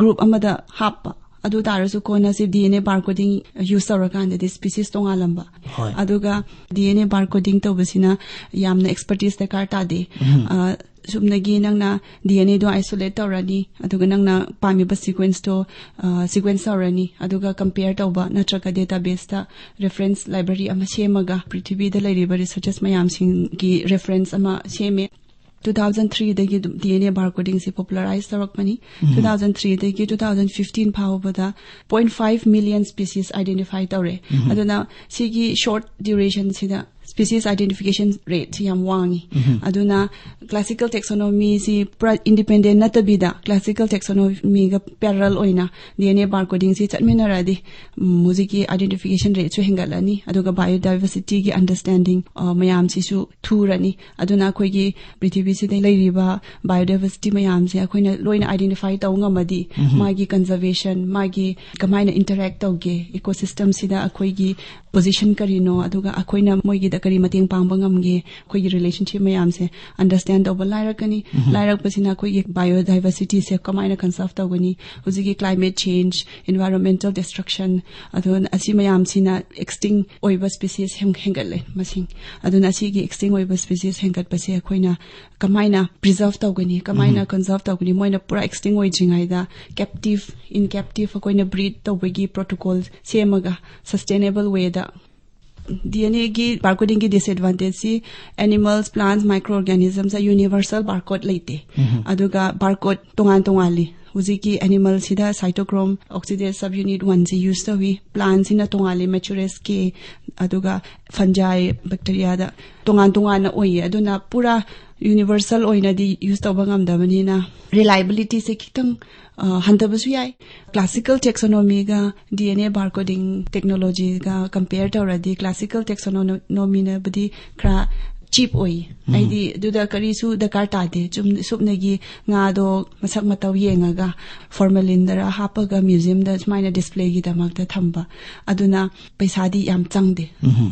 ꯒ꯭ꯔꯨꯞ ꯑꯃꯗ ꯍꯥꯞꯄ, ꯑꯗꯨ ꯇꯥꯔꯁꯨ ꯀꯣꯟꯅ C D N A barcoding use ꯇꯧꯔꯀꯥꯟꯗꯗꯤ ꯁ꯭ꯄꯤꯁꯤꯁ ꯇꯣꯉꯥꯜꯂꯝꯕ꯫ ꯍꯣꯏ꯫ ꯑꯗꯨꯒ ꯗꯤ ꯑꯦꯟ ꯑꯦ ꯕꯥꯔꯀꯣꯗꯤꯡ ꯇꯧꯕꯁꯤꯅ ꯌꯥꯝꯅ ꯑꯦꯛꯁꯄꯔꯇꯤꯁ ꯗꯔꯀꯥꯔ ꯇꯥꯗꯦ꯫ ꯁꯨꯞꯅꯒꯤ ꯅꯪꯅ ꯗꯤ ꯑꯦꯟ ꯑꯦꯗꯣ ꯑꯥꯏꯁꯣꯂꯦꯠ ꯇꯧꯔꯅꯤ, ꯑꯗꯨꯒ ꯅꯪꯅ ꯄꯥꯝꯃꯤꯕ ꯁꯤꯀ꯭ꯋꯦꯟꯁꯇꯣ ꯁꯤꯀ꯭ꯋꯦꯟꯁ ꯇꯧꯔꯅꯤ, ꯑꯗꯨꯒ ꯀꯝꯄꯦꯌꯔ ꯇꯧꯕ ꯅꯠꯇ꯭ꯔꯒ ꯗꯦꯇꯥꯕꯦꯁꯇ ꯔꯦꯐꯔꯦꯟꯁ ꯂꯥꯏꯕ꯭ꯔꯦꯔꯤ ꯑꯃ ꯁꯦꯝꯃꯒ ꯄ꯭ꯔꯤꯊꯤꯕꯤꯗ ꯂꯩꯔꯤꯕ ꯔꯤꯁꯔꯆꯔꯁ ꯃꯌꯥꯝꯁꯤꯡꯒꯤ ꯔꯦꯐꯔꯦꯟꯁ ꯑꯃ ꯁꯦꯝꯃꯦ꯫ Two thousand three ꯗꯒꯤ ꯑꯗꯨꯝ ꯗꯤ ꯑꯦꯟ ꯑꯦ ꯕꯥꯔꯀꯣꯗꯤꯡꯁꯤ ꯄꯣꯄꯨꯂꯔꯥꯏꯁ ꯇꯧꯔꯛꯄꯅꯤ꯫ Two thousand three ꯗꯒꯤ two thousand fifteen ꯐꯥꯎꯕꯗ point five million species identify ꯇꯧꯔꯦ꯫ ꯑꯗꯨꯅ ꯁꯤꯒꯤ ꯁꯣꯔꯠ ꯗ꯭ꯌꯨꯔꯦꯁꯟꯁꯤꯗ ꯁ꯭ꯄꯤꯁꯤꯁ ꯑꯥꯏꯗꯦꯟꯇꯤꯐꯤꯀꯦꯁꯟ ꯔꯦꯠꯁꯤ ꯌꯥꯝ ꯋꯥꯡꯉꯤ꯫ ꯑꯗꯨꯅ classical taxonomy ꯁꯤ ꯄꯨꯔꯥ ꯏꯟꯗꯤꯄꯦꯟꯗꯦꯟ ꯅꯠꯇꯕꯤꯗ classical taxonomy ꯒ ꯄꯦꯔꯦꯂꯦꯜ ꯑꯣꯏꯅ ꯗꯤ ꯑꯦꯟ ꯑꯦ ꯕꯥꯔꯀꯣꯗꯤꯡꯁꯤ ꯆꯠꯃꯤꯟꯅꯔꯗꯤ ꯎꯝ, ꯍꯧꯖꯤꯛꯀꯤ ꯑꯥꯏꯗꯦꯟꯇꯤꯐꯤꯀꯦꯁꯟ ꯔꯦꯠꯁꯨ ꯍꯦꯟꯒꯠꯂꯅꯤ, ꯑꯗꯨꯒ ꯕꯥꯏꯑꯣꯗꯥꯏꯚꯔꯁꯤꯇꯤꯒꯤ ꯑꯟꯗꯔꯁꯇꯦꯟꯗꯤꯡ ꯃꯌꯥꯝꯁꯤꯁꯨ ꯊꯨꯔꯅꯤ꯫ ꯑꯗꯨꯅ ꯑꯩꯈꯣꯏꯒꯤ ꯄ꯭ꯔꯤꯊꯤꯕꯤꯁꯤꯗ ꯂꯩꯔꯤꯕ ꯕꯥꯏꯑꯣꯗꯥꯏꯚꯔꯁꯤꯇꯤ ꯃꯌꯥꯝꯁꯦ ꯑꯩꯈꯣꯏꯅ ꯂꯣꯏꯅ ꯑꯥꯏꯗꯦꯟꯇꯤꯐꯥꯏ ꯇꯧ ꯉꯝꯃꯗꯤ ꯃꯥꯒꯤ ꯀꯟꯖꯔꯕꯦꯁꯟ, ꯃꯥꯒꯤ ꯀꯃꯥꯏꯅ ꯏꯟꯇꯔꯦꯛ ꯇꯧꯒꯦ, ꯏꯀꯣꯁꯤꯁꯇꯝꯁꯤꯗ ꯑꯩꯈꯣꯏꯒꯤ position ꯀꯔꯤꯅꯣ, ꯑꯗꯨꯒ ꯑꯩꯈꯣꯏꯅ ꯃꯣꯏꯒꯤꯗ ꯀꯔꯤ ꯃꯇꯦꯡ ꯄꯥꯡꯕ ꯉꯝꯒꯦ, ꯑꯩꯈꯣꯏꯒꯤ relationship ꯃꯌꯥꯝꯁꯦ understand ꯇꯧꯕ ꯂꯥꯏꯔꯛꯀꯅꯤ꯫ ꯂꯥꯏꯔꯛꯄꯁꯤꯅ ꯑꯩꯈꯣꯏꯒꯤ biodiversityꯁꯦ ꯀꯃꯥꯏꯅ conserve ꯇꯧꯒꯅꯤ, ꯍꯧꯖꯤꯛꯀꯤ climate change, environmental destruction, ꯑꯗꯨ ꯑꯁꯤ ꯃꯌꯥꯝꯁꯤꯅ extinct ꯑꯣꯏꯕ species ꯍꯦꯟ-, ꯍꯦꯟꯒꯠꯂꯦ ꯃꯁꯤꯡ꯫ ꯑꯗꯨꯅ ꯑꯁꯤꯒꯤ extinct ꯑꯣꯏꯕ species ꯍꯦꯟꯒꯠꯄꯁꯦ ꯑꯩꯈꯣꯏꯅ ꯀꯃꯥꯏꯅ preserve ꯇꯧꯒꯅꯤ, ꯀꯃꯥꯏꯅ conserve ꯇꯧꯒꯅꯤ, ꯃꯣꯏꯅ ꯄꯨꯔꯥ extinct ꯑꯣꯏꯗ꯭ꯔꯤꯉꯩꯗ captive, in captive ꯑꯩꯈꯣꯏꯅ breed ꯇꯧꯕꯒꯤ protocol ꯁꯦꯝꯃꯒ sustainable wayꯗ꯫ DNAꯒꯤ barcodingꯒꯤ disadvantageꯁꯤ animals, plants, microorganismsꯇ universal barcode ꯂꯩꯇꯦ꯫ ꯑꯗꯨꯒ barcode ꯇꯣꯉꯥꯟ ꯇꯣꯉꯥꯜꯂꯤ꯫ ꯍꯧꯖꯤꯛꯀꯤ animalꯁꯤꯗ cytochrome oxidase subunit oneꯁꯤ use ꯇꯧꯏ, plantꯁꯤꯅ ꯇꯣꯉꯥꯜꯂꯤ, Machurex K, ꯑꯗꯨꯒ fungi, bacteriaꯗ ꯇꯣꯉꯥꯟ ꯇꯣꯉꯥꯟꯅ ꯑꯣꯏꯌꯦ꯫ ꯑꯗꯨꯅ ꯄꯨꯔꯥ universal ꯑꯣꯏꯅꯗꯤ use ꯇꯧꯕ ꯉꯝꯗꯕꯅꯤꯅ reliabilityꯁꯦ ꯈꯤꯇꯪ, ꯑ, ꯍꯟꯊꯕꯁꯨ ꯌꯥꯏ꯫ Classical taxonomyꯒ DNA barcoding technologyꯒ compare ꯇꯧꯔꯗꯤ classical taxonomyꯅꯕꯨꯗꯤ ꯈꯔ cheap ꯑꯣꯏ꯫ ꯍꯥꯏꯗꯤ ꯑꯗꯨꯗ ꯀꯔꯤꯁꯨ ꯗꯔꯀꯥꯔ ꯇꯥꯗꯦ꯫ ꯆꯨꯝ-, ꯁꯨꯞꯅꯒꯤ ꯉꯥꯗꯣ ꯃꯁꯛ ꯃꯇꯧ ꯌꯦꯡꯉꯒ formalinꯗꯔ ꯍꯥꯞꯄꯒ museumꯗ ꯁꯨꯃꯥꯏꯅ displayꯒꯤꯗꯃꯛꯇ ꯊꯝꯕ꯫ ꯑꯗꯨꯅ ꯄꯩꯁꯥꯗꯤ ꯌꯥꯝ ꯆꯪꯗꯦ꯫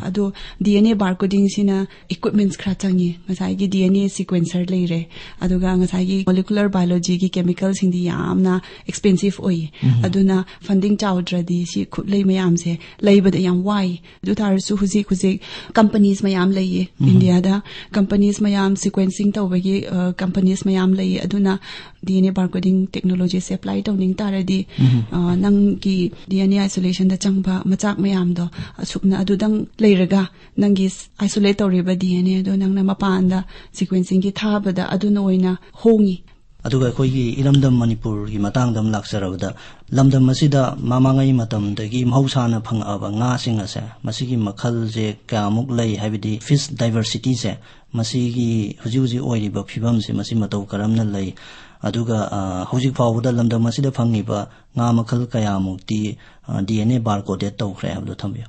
ꯑꯗꯣ DNA barcodingꯁꯤꯅ equipments ꯈꯔ ꯆꯪꯉꯤ꯫ ꯉꯁꯥꯏꯒꯤ DNA sequencer ꯂꯩꯔꯦ, ꯑꯗꯨꯒ ꯉꯁꯥꯏꯒꯤ molecular biologyꯒꯤ chemicalꯁꯤꯡꯗꯤ ꯌꯥꯝꯅ expensive ꯑꯣꯏꯌꯦ꯫ ꯑꯗꯨꯅ funding ꯆꯥꯎꯗ꯭ꯔꯗꯤ ꯁꯤ ꯈꯨꯠꯂꯩ ꯃꯌꯥꯝꯁꯦ ꯂꯩꯕꯗ ꯌꯥꯝ ꯋꯥꯏ꯫ ꯑꯗꯨ ꯇꯥꯔꯁꯨ ꯍꯧꯖꯤꯛ, ꯍꯧꯖꯤꯛ companies ꯃꯌꯥꯝ ꯂꯩꯌꯦ꯫ ꯏꯟꯗꯤꯌꯥꯗ companies ꯃꯌꯥꯝ sequencing ꯇꯧꯕꯒꯤ, ꯑ, companies ꯃꯌꯥꯝ ꯂꯩꯌꯦ꯫ ꯑꯗꯨꯅ DNA barcoding technologyꯁꯦ apply ꯇꯧꯅꯤꯡ ꯇꯥꯔꯗꯤ, ꯑ, ꯅꯪꯒꯤ DNA isolationꯗ ꯆꯪꯕ ꯃꯆꯥꯛ ꯃꯌꯥꯝꯗꯣ ꯑꯁꯨꯛꯅ ꯑꯗꯨꯗꯪ ꯂꯩꯔꯒ ꯅꯪꯒꯤ isolate ꯇꯧꯔꯤꯕ DNA ꯑꯗꯣ ꯅꯪꯅ ꯃꯄꯥꯟꯗ sequencingꯒꯤ ꯊꯥꯕꯗ ꯑꯗꯨꯅ ꯑꯣꯏꯅ ꯍꯣꯡꯉꯤ꯫ ꯑꯗꯨꯒ ꯑꯩꯈꯣꯏꯒꯤ ꯏꯔꯝꯗꯝ ꯃꯅꯤꯄꯨꯔꯒꯤ ꯃꯇꯥꯡꯗ ꯑꯃ ꯂꯥꯛꯆꯔꯕꯗ, ꯂꯝꯗꯝ ꯑꯁꯤꯗ ꯃꯃꯥꯡꯉꯩ ꯃꯇꯝꯗꯒꯤ ꯃꯍꯧꯁꯥꯅ ꯐꯪꯉꯛꯑꯕ ꯉꯥꯁꯤꯡ ꯑꯁꯦ, ꯃꯁꯤꯒꯤ ꯃꯈꯜꯁꯦ ꯀꯌꯥꯃꯨꯛ ꯂꯩ, ꯍꯥꯏꯕꯗꯤ fish diversityꯁꯦ, ꯃꯁꯤꯒꯤ ꯍꯧꯖꯤꯛ ꯍꯧꯖꯤꯛ ꯑꯣꯏꯔꯤꯕ ꯐꯤꯕꯝꯁꯦ, ꯃꯁꯤ ꯃꯇꯧ ꯀꯔꯝꯅ ꯂꯩ? ꯑꯗꯨꯒ, ꯑ, ꯍꯧꯖꯤꯛ ꯐꯥꯎꯕꯗ ꯂꯝꯗꯝ ꯑꯁꯤꯗ ꯐꯪꯉꯤꯕ ꯉꯥ ꯃꯈꯜ ꯀꯌꯥꯃꯨꯛꯇꯤ, ꯑ, DNA barcoded ꯇꯧꯈ꯭ꯔꯦ ꯍꯥꯏꯕꯗꯣ ꯊꯝꯕꯤꯌꯨ꯫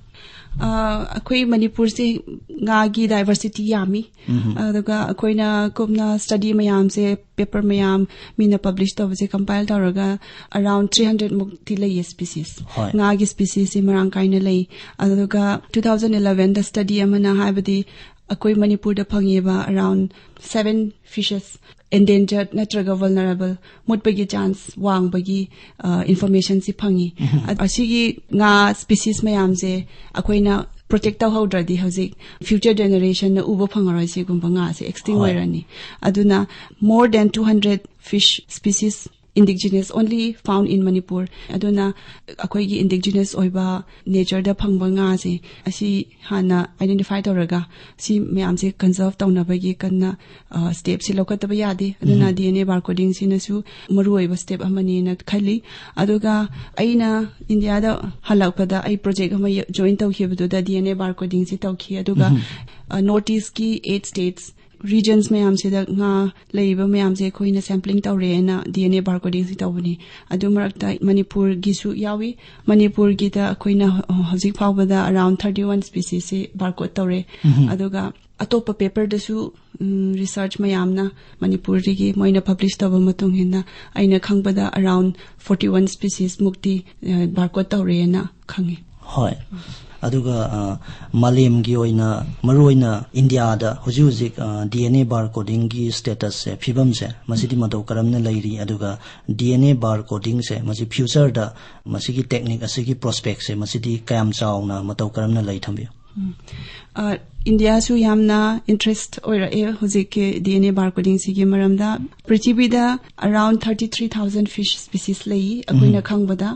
ꯑꯩꯈꯣꯏ ꯃꯅꯤꯄꯨꯔꯁꯦ ꯉꯥꯒꯤ ꯗꯥꯏꯕꯔꯁꯤꯇꯤ ꯌꯥꯝꯃꯤ꯫ ꯑꯗꯨꯒ ꯑꯩꯈꯣꯏꯅ ꯀꯨꯞꯅ ꯁ꯭ꯇꯗꯤ ꯃꯌꯥꯝꯁꯦ, ꯄꯦꯄꯔ ꯃꯌꯥꯝ ꯃꯤꯅ ꯄꯕ꯭ꯂꯤꯁ ꯇꯧꯕꯁꯦ ꯀꯝꯄꯥꯏꯜ ꯇꯧꯔꯒ ꯑꯔꯥꯎꯟ ꯊ꯭ꯔꯤ ꯍꯟꯗ꯭ꯔꯦꯗ ꯃꯨꯛꯇꯤ ꯂꯩꯌꯦ ꯁ꯭ꯄꯤꯁꯤꯁ꯫ ꯍꯣꯏ꯫ ꯉꯥꯒꯤ ꯁ꯭ꯄꯤꯁꯤꯁꯁꯤ ꯃꯔꯥꯡ ꯀꯥꯏꯅ ꯂꯩ꯫ ꯑꯗꯨꯒ ꯇꯨ ꯊꯥꯎꯖꯟ ꯏꯂꯚꯦꯟꯗ ꯁ꯭ꯇꯗꯤ ꯑꯃꯅ ꯍꯥꯏꯕꯗꯤ ꯑꯩꯈꯣꯏ ꯃꯅꯤꯄꯨꯔꯗ ꯐꯪꯉꯤꯕ ꯑꯔꯥꯎꯟ ꯁꯚꯦꯟ ꯐꯤꯁꯦꯁ ꯑꯦꯟꯗꯦꯟꯖꯔ ꯅꯠꯇ꯭ꯔꯒ ꯚꯜꯅꯔꯦꯕꯜ, ꯃꯨꯠꯄꯒꯤ ꯆꯥꯟꯁ ꯋꯥꯡꯕꯒꯤ ꯏꯟꯐꯣꯔꯃꯦꯁꯟꯁꯤ ꯐꯪꯉꯤ꯫ ꯑ-, ꯑꯁꯤꯒꯤ ꯉꯥ ꯁ꯭ꯄꯤꯁꯤꯁ ꯃꯌꯥꯝꯁꯦ ꯑꯩꯈꯣꯏꯅ ꯄ꯭ꯔꯣꯇꯦꯛ ꯇꯧꯍꯧꯗ꯭ꯔꯗꯤ ꯍꯧꯖꯤꯛ ꯐ꯭ꯌꯨꯆꯔ ꯖꯦꯅꯦꯔꯦꯁꯟꯅ ꯎꯕ ꯐꯪꯉꯔꯣꯏ, ꯁꯤꯒꯨꯝꯕ ꯉꯥꯁꯦ ꯑꯦꯛꯁꯇꯤꯡ ꯍꯣꯏ꯫ ꯑꯣꯏꯔꯅꯤ꯫ ꯑꯗꯨꯅ more than two hundred fish species indigenous only found in Manipur꯫ ꯑꯗꯨꯅ ꯑꯩꯈꯣꯏꯒꯤ ꯏꯟꯗꯤꯖꯤꯅꯁ ꯑꯣꯏꯕ ꯅꯦꯆꯔꯗ ꯐꯪꯕ ꯉꯥꯁꯦ ꯑꯁꯤ ꯍꯥꯟꯅ ꯑꯥꯏꯗꯦꯟꯇꯤꯐꯥꯏ ꯇꯧꯔꯒ ꯁꯤ ꯃꯌꯥꯝꯁꯦ ꯀꯟꯖꯔꯚ ꯇꯧꯅꯕꯒꯤ ꯀꯟꯅ ꯁ꯭ꯇꯦꯞꯁꯤ ꯂꯧꯈꯠꯇꯕ ꯌꯥꯗꯦ꯫ ꯑꯗꯨꯅ ꯗꯤ ꯑꯦꯟ ꯑꯦ ꯕꯥꯔꯀꯣꯗꯤꯡꯁꯤꯅꯁꯨ ꯃꯔꯨꯑꯣꯏꯕ ꯁ꯭ꯇꯦꯞ ꯑꯃꯅꯤꯅ ꯈꯜꯂꯤ꯫ ꯑꯗꯨꯒ ꯑꯩꯅ ꯏꯟꯗꯤꯌꯥꯗ ꯍꯜꯂꯛꯄꯗ ꯑꯩ ꯄ꯭ꯔꯣꯖꯦꯛ ꯑꯃ ꯖꯣꯏꯟ ꯇꯧꯈꯤꯕꯗꯨꯗ ꯗꯤ ꯑꯦꯟ ꯑꯦ ꯕꯥꯔꯀꯣꯗꯤꯡꯁꯤ ꯇꯧꯈꯤ꯫ ꯑꯗꯨꯒ ꯅꯣꯔꯠ ꯏꯁꯀꯤ ꯑꯩꯠ ꯁ꯭ꯇꯦꯠꯁ ꯔꯤꯖꯟꯁ ꯃꯌꯥꯝꯁꯤꯗ ꯉꯥ ꯂꯩꯔꯤꯕ ꯃꯌꯥꯝꯁꯦ ꯑꯩꯈꯣꯏꯅ ꯁꯦꯝꯄ꯭ꯂꯤꯡ ꯇꯧꯔꯦꯅ ꯗꯤ ꯑꯦꯟ ꯑꯦ ꯕꯥꯔꯀꯣꯗꯤꯡꯁꯤ ꯇꯧꯕꯅꯤ꯫ ꯑꯗꯨ ꯃꯔꯛꯇ ꯃꯅꯤꯄꯨꯔꯒꯤꯁꯨ ꯌꯥꯎꯏ꯫ ꯃꯅꯤꯄꯨꯔꯒꯤꯗ ꯑꯩꯈꯣꯏꯅ ꯍꯧꯖꯤꯛ ꯐꯥꯎꯕꯗ ꯑꯔꯥꯎꯟ ꯊꯥꯔꯇꯤ ꯋꯥꯟ ꯁ꯭ꯄꯤꯁꯤꯁꯁꯤ ꯕꯥꯔꯀꯣꯗ ꯇꯧꯔꯦ꯫ ꯑꯗꯨꯒ ꯑꯇꯣꯞꯄ ꯄꯦꯄꯔꯗꯁꯨ ꯔꯤꯁꯔꯆ ꯃꯌꯥꯝꯅ ꯃꯅꯤꯄꯨꯔꯗꯒꯤ ꯃꯣꯏꯅ ꯄꯕ꯭ꯂꯤꯁ ꯇꯧꯕ ꯃꯇꯨꯡ ꯏꯟꯅ ꯑꯩꯅ ꯈꯪꯕꯗ ꯑꯔꯥꯎꯟ ꯐꯣꯔꯇꯤ ꯋꯥꯟ ꯁ꯭ꯄꯤꯁꯤꯁ ꯃꯨꯛꯇꯤ ꯕꯥꯔꯀꯣꯗ ꯇꯧꯔꯦꯅ ꯈꯪꯉꯤ꯫ ꯍꯣꯏ꯫ ꯑꯗꯨꯒ ꯑ, ꯃꯥꯂꯦꯝꯒꯤ ꯑꯣꯏꯅ, ꯃꯔꯨꯑꯣꯏꯅ ꯏꯟꯗꯤꯌꯥꯗ ꯍꯧꯖꯤꯛ ꯍꯧꯖꯤꯛ ꯗꯤ ꯑꯦꯟ ꯑꯦ ꯕꯥꯔꯀꯣꯗꯤꯡꯒꯤ ꯁ꯭ꯇꯦꯇꯁꯁꯦ, ꯐꯤꯕꯝꯁꯦ, ꯃꯁꯤꯗꯤ ꯃꯇꯧ ꯀꯔꯝꯅ ꯂꯩꯔꯤ? ꯑꯗꯨꯒ ꯗꯤ ꯑꯦꯟ ꯑꯦ ꯕꯥꯔꯀꯣꯗꯤꯡꯁꯦ ꯃꯁꯤ ꯐ꯭ꯌꯨꯆꯔꯗ ꯃꯁꯤꯒꯤ ꯇꯦꯛꯅꯤꯛ ꯑꯁꯤꯒꯤ ꯄ꯭ꯔꯣꯁꯄꯦꯛꯁꯦ ꯃꯁꯤꯗꯤ ꯀꯌꯥꯝ ꯆꯥꯎꯅ ꯃꯇꯧ ꯀꯔꯝꯅ ꯂꯩ, ꯊꯝꯕꯤꯌꯨ? ꯎꯝ꯫ ꯑ, ꯏꯟꯗꯤꯌꯥꯁꯨ ꯌꯥꯝꯅ ꯏꯟꯇꯔꯦꯁ ꯑꯣꯏꯔꯛꯑꯦ ꯍꯧꯖꯤꯛꯀꯤ ꯗꯤ ꯑꯦꯟ ꯑꯦ ꯕꯥꯔꯀꯣꯗꯤꯡꯁꯤꯒꯤ ꯃꯔꯝꯗ꯫ ꯄ꯭ꯔꯤꯊꯤꯕꯤꯗ around thirty three thousand fish species ꯂꯩ ꯑꯩꯈꯣꯏꯅ ꯈꯪꯕꯗ꯫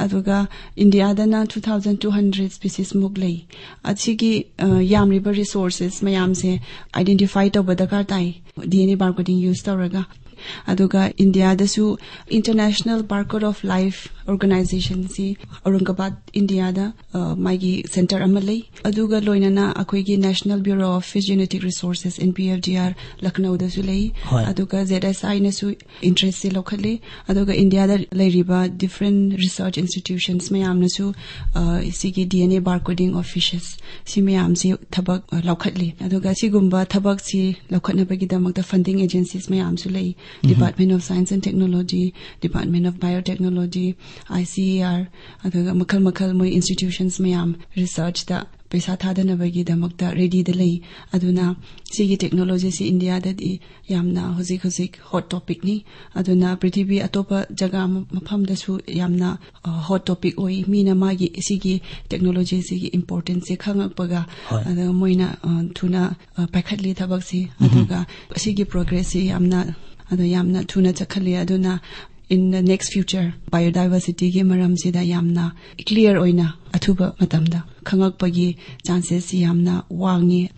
ꯑꯗꯨꯒ ꯏꯟꯗꯤꯌꯥꯗꯅ two thousand two hundred species ꯃꯨꯛ ꯂꯩ꯫ ꯑꯁꯤꯒꯤ ꯑ, ꯌꯥꯝꯂꯤꯕ ꯔꯤꯁꯣꯔꯁꯦꯁ ꯃꯌꯥꯝꯁꯦ ꯑꯥꯏꯗꯦꯟꯇꯤꯐꯥꯏ ꯇꯧꯕ ꯗꯔꯀꯥꯔ ꯇꯥꯏ, ꯗꯤ ꯑꯦꯟ ꯑꯦ ꯕꯥꯔꯀꯣꯗꯤꯡ ꯌꯨꯁ ꯇꯧꯔꯒ꯫ ꯑꯗꯨꯒ ꯏꯟꯗꯤꯌꯥꯗꯁꯨ ꯏꯟꯇꯔꯅꯦꯁꯅꯦꯜ ꯕꯥꯔꯀꯣꯗ ꯑꯣꯐ ꯂꯥꯏꯐ organizationꯁꯤ ꯑꯧꯔꯪꯒꯕꯥꯗ, ꯏꯟꯗꯤꯌꯥꯗ, ꯑ, ꯃꯥꯒꯤ center ꯑꯃ ꯂꯩ꯫ ꯑꯗꯨꯒ ꯂꯣꯏꯅꯅ ꯑꯩꯈꯣꯏꯒꯤ National Bureau of Fish Genetic Resources, N P F G R, ꯂꯈꯅꯧꯗꯁꯨ ꯂꯩ꯫ ꯍꯣꯏ꯫ ꯑꯗꯨꯒ Z S I ꯅꯁꯨ interest ꯁꯤ ꯂꯧꯈꯠꯂꯤ꯫ ꯑꯗꯨꯒ ꯏꯟꯗꯤꯌꯥꯗ ꯂꯩꯔꯤꯕ different research institutions ꯃꯌꯥꯝꯅꯁꯨ, ꯑ, ꯁꯤꯒꯤ D N A barcoding of fishes ꯁꯤ ꯃꯌꯥꯝꯁꯤ ꯊꯕꯛ, ꯑ, ꯂꯧꯈꯠꯂꯤ꯫ ꯑꯗꯨꯒ ꯁꯤꯒꯨꯝꯕ ꯊꯕꯛꯁꯤ ꯂꯧꯈꯠꯅꯕꯒꯤꯗꯃꯛꯇ funding agencies ꯃꯌꯥꯝꯁꯨ ꯂꯩ꯫ Department of Science and Technology, Department of Biotechnology, I C A R, ꯑꯗꯨꯒ ꯃꯈꯜ ꯃꯈꯜ ꯃꯣꯏ institutions ꯃꯌꯥꯝ researchꯇ ꯄꯩꯁꯥ ꯊꯥꯗꯅꯕꯒꯤꯗꯃꯛꯇ readyꯗ ꯂꯩ꯫ ꯑꯗꯨꯅ ꯁꯤꯒꯤ technologyꯁꯤ ꯏꯟꯗꯤꯌꯥꯗꯗꯤ ꯌꯥꯝꯅ ꯍꯧꯖꯤꯛ ꯍꯧꯖꯤꯛ hot topicꯅꯤ꯫ ꯑꯗꯨꯅ ꯄ꯭ꯔꯤꯊꯤꯕꯤ ꯑꯇꯣꯞꯄ ꯖꯒꯥ ꯃ-, ꯃꯐꯝꯗꯁꯨ ꯌꯥꯝꯅ, ꯑ, hot topic ꯑꯣꯏ꯫ ꯃꯤꯅ ꯃꯥꯒꯤ ꯁꯤꯒꯤ technologyꯁꯤꯒꯤ importanceꯁꯦ ꯈꯪꯉꯛꯄꯒ, ꯍꯣꯏ꯫ ꯑꯗꯨꯒ ꯃꯣꯏꯅ, ꯑ, ꯊꯨꯅ, ꯑ, ꯄꯥꯏꯈꯠꯂꯤ ꯊꯕꯛꯁꯤ꯫ ꯑꯗꯨꯒ ꯑꯁꯤꯒꯤ progressꯁꯤ ꯌꯥꯝꯅ, ꯑꯗꯣ ꯌꯥꯝꯅ ꯊꯨꯅ ꯆꯠꯈꯠꯂꯤ꯫ ꯑꯗꯨꯅ in the next future biodiversityꯒꯤ ꯃꯔꯝꯁꯤꯗ ꯌꯥꯝꯅ clear ꯑꯣꯏꯅ ꯑꯊꯨꯕ ꯃꯇꯝꯗ ꯈꯪꯉꯛꯄꯒꯤ chancesꯁꯤ ꯌꯥꯝꯅ ꯋꯥꯡꯉꯤ꯫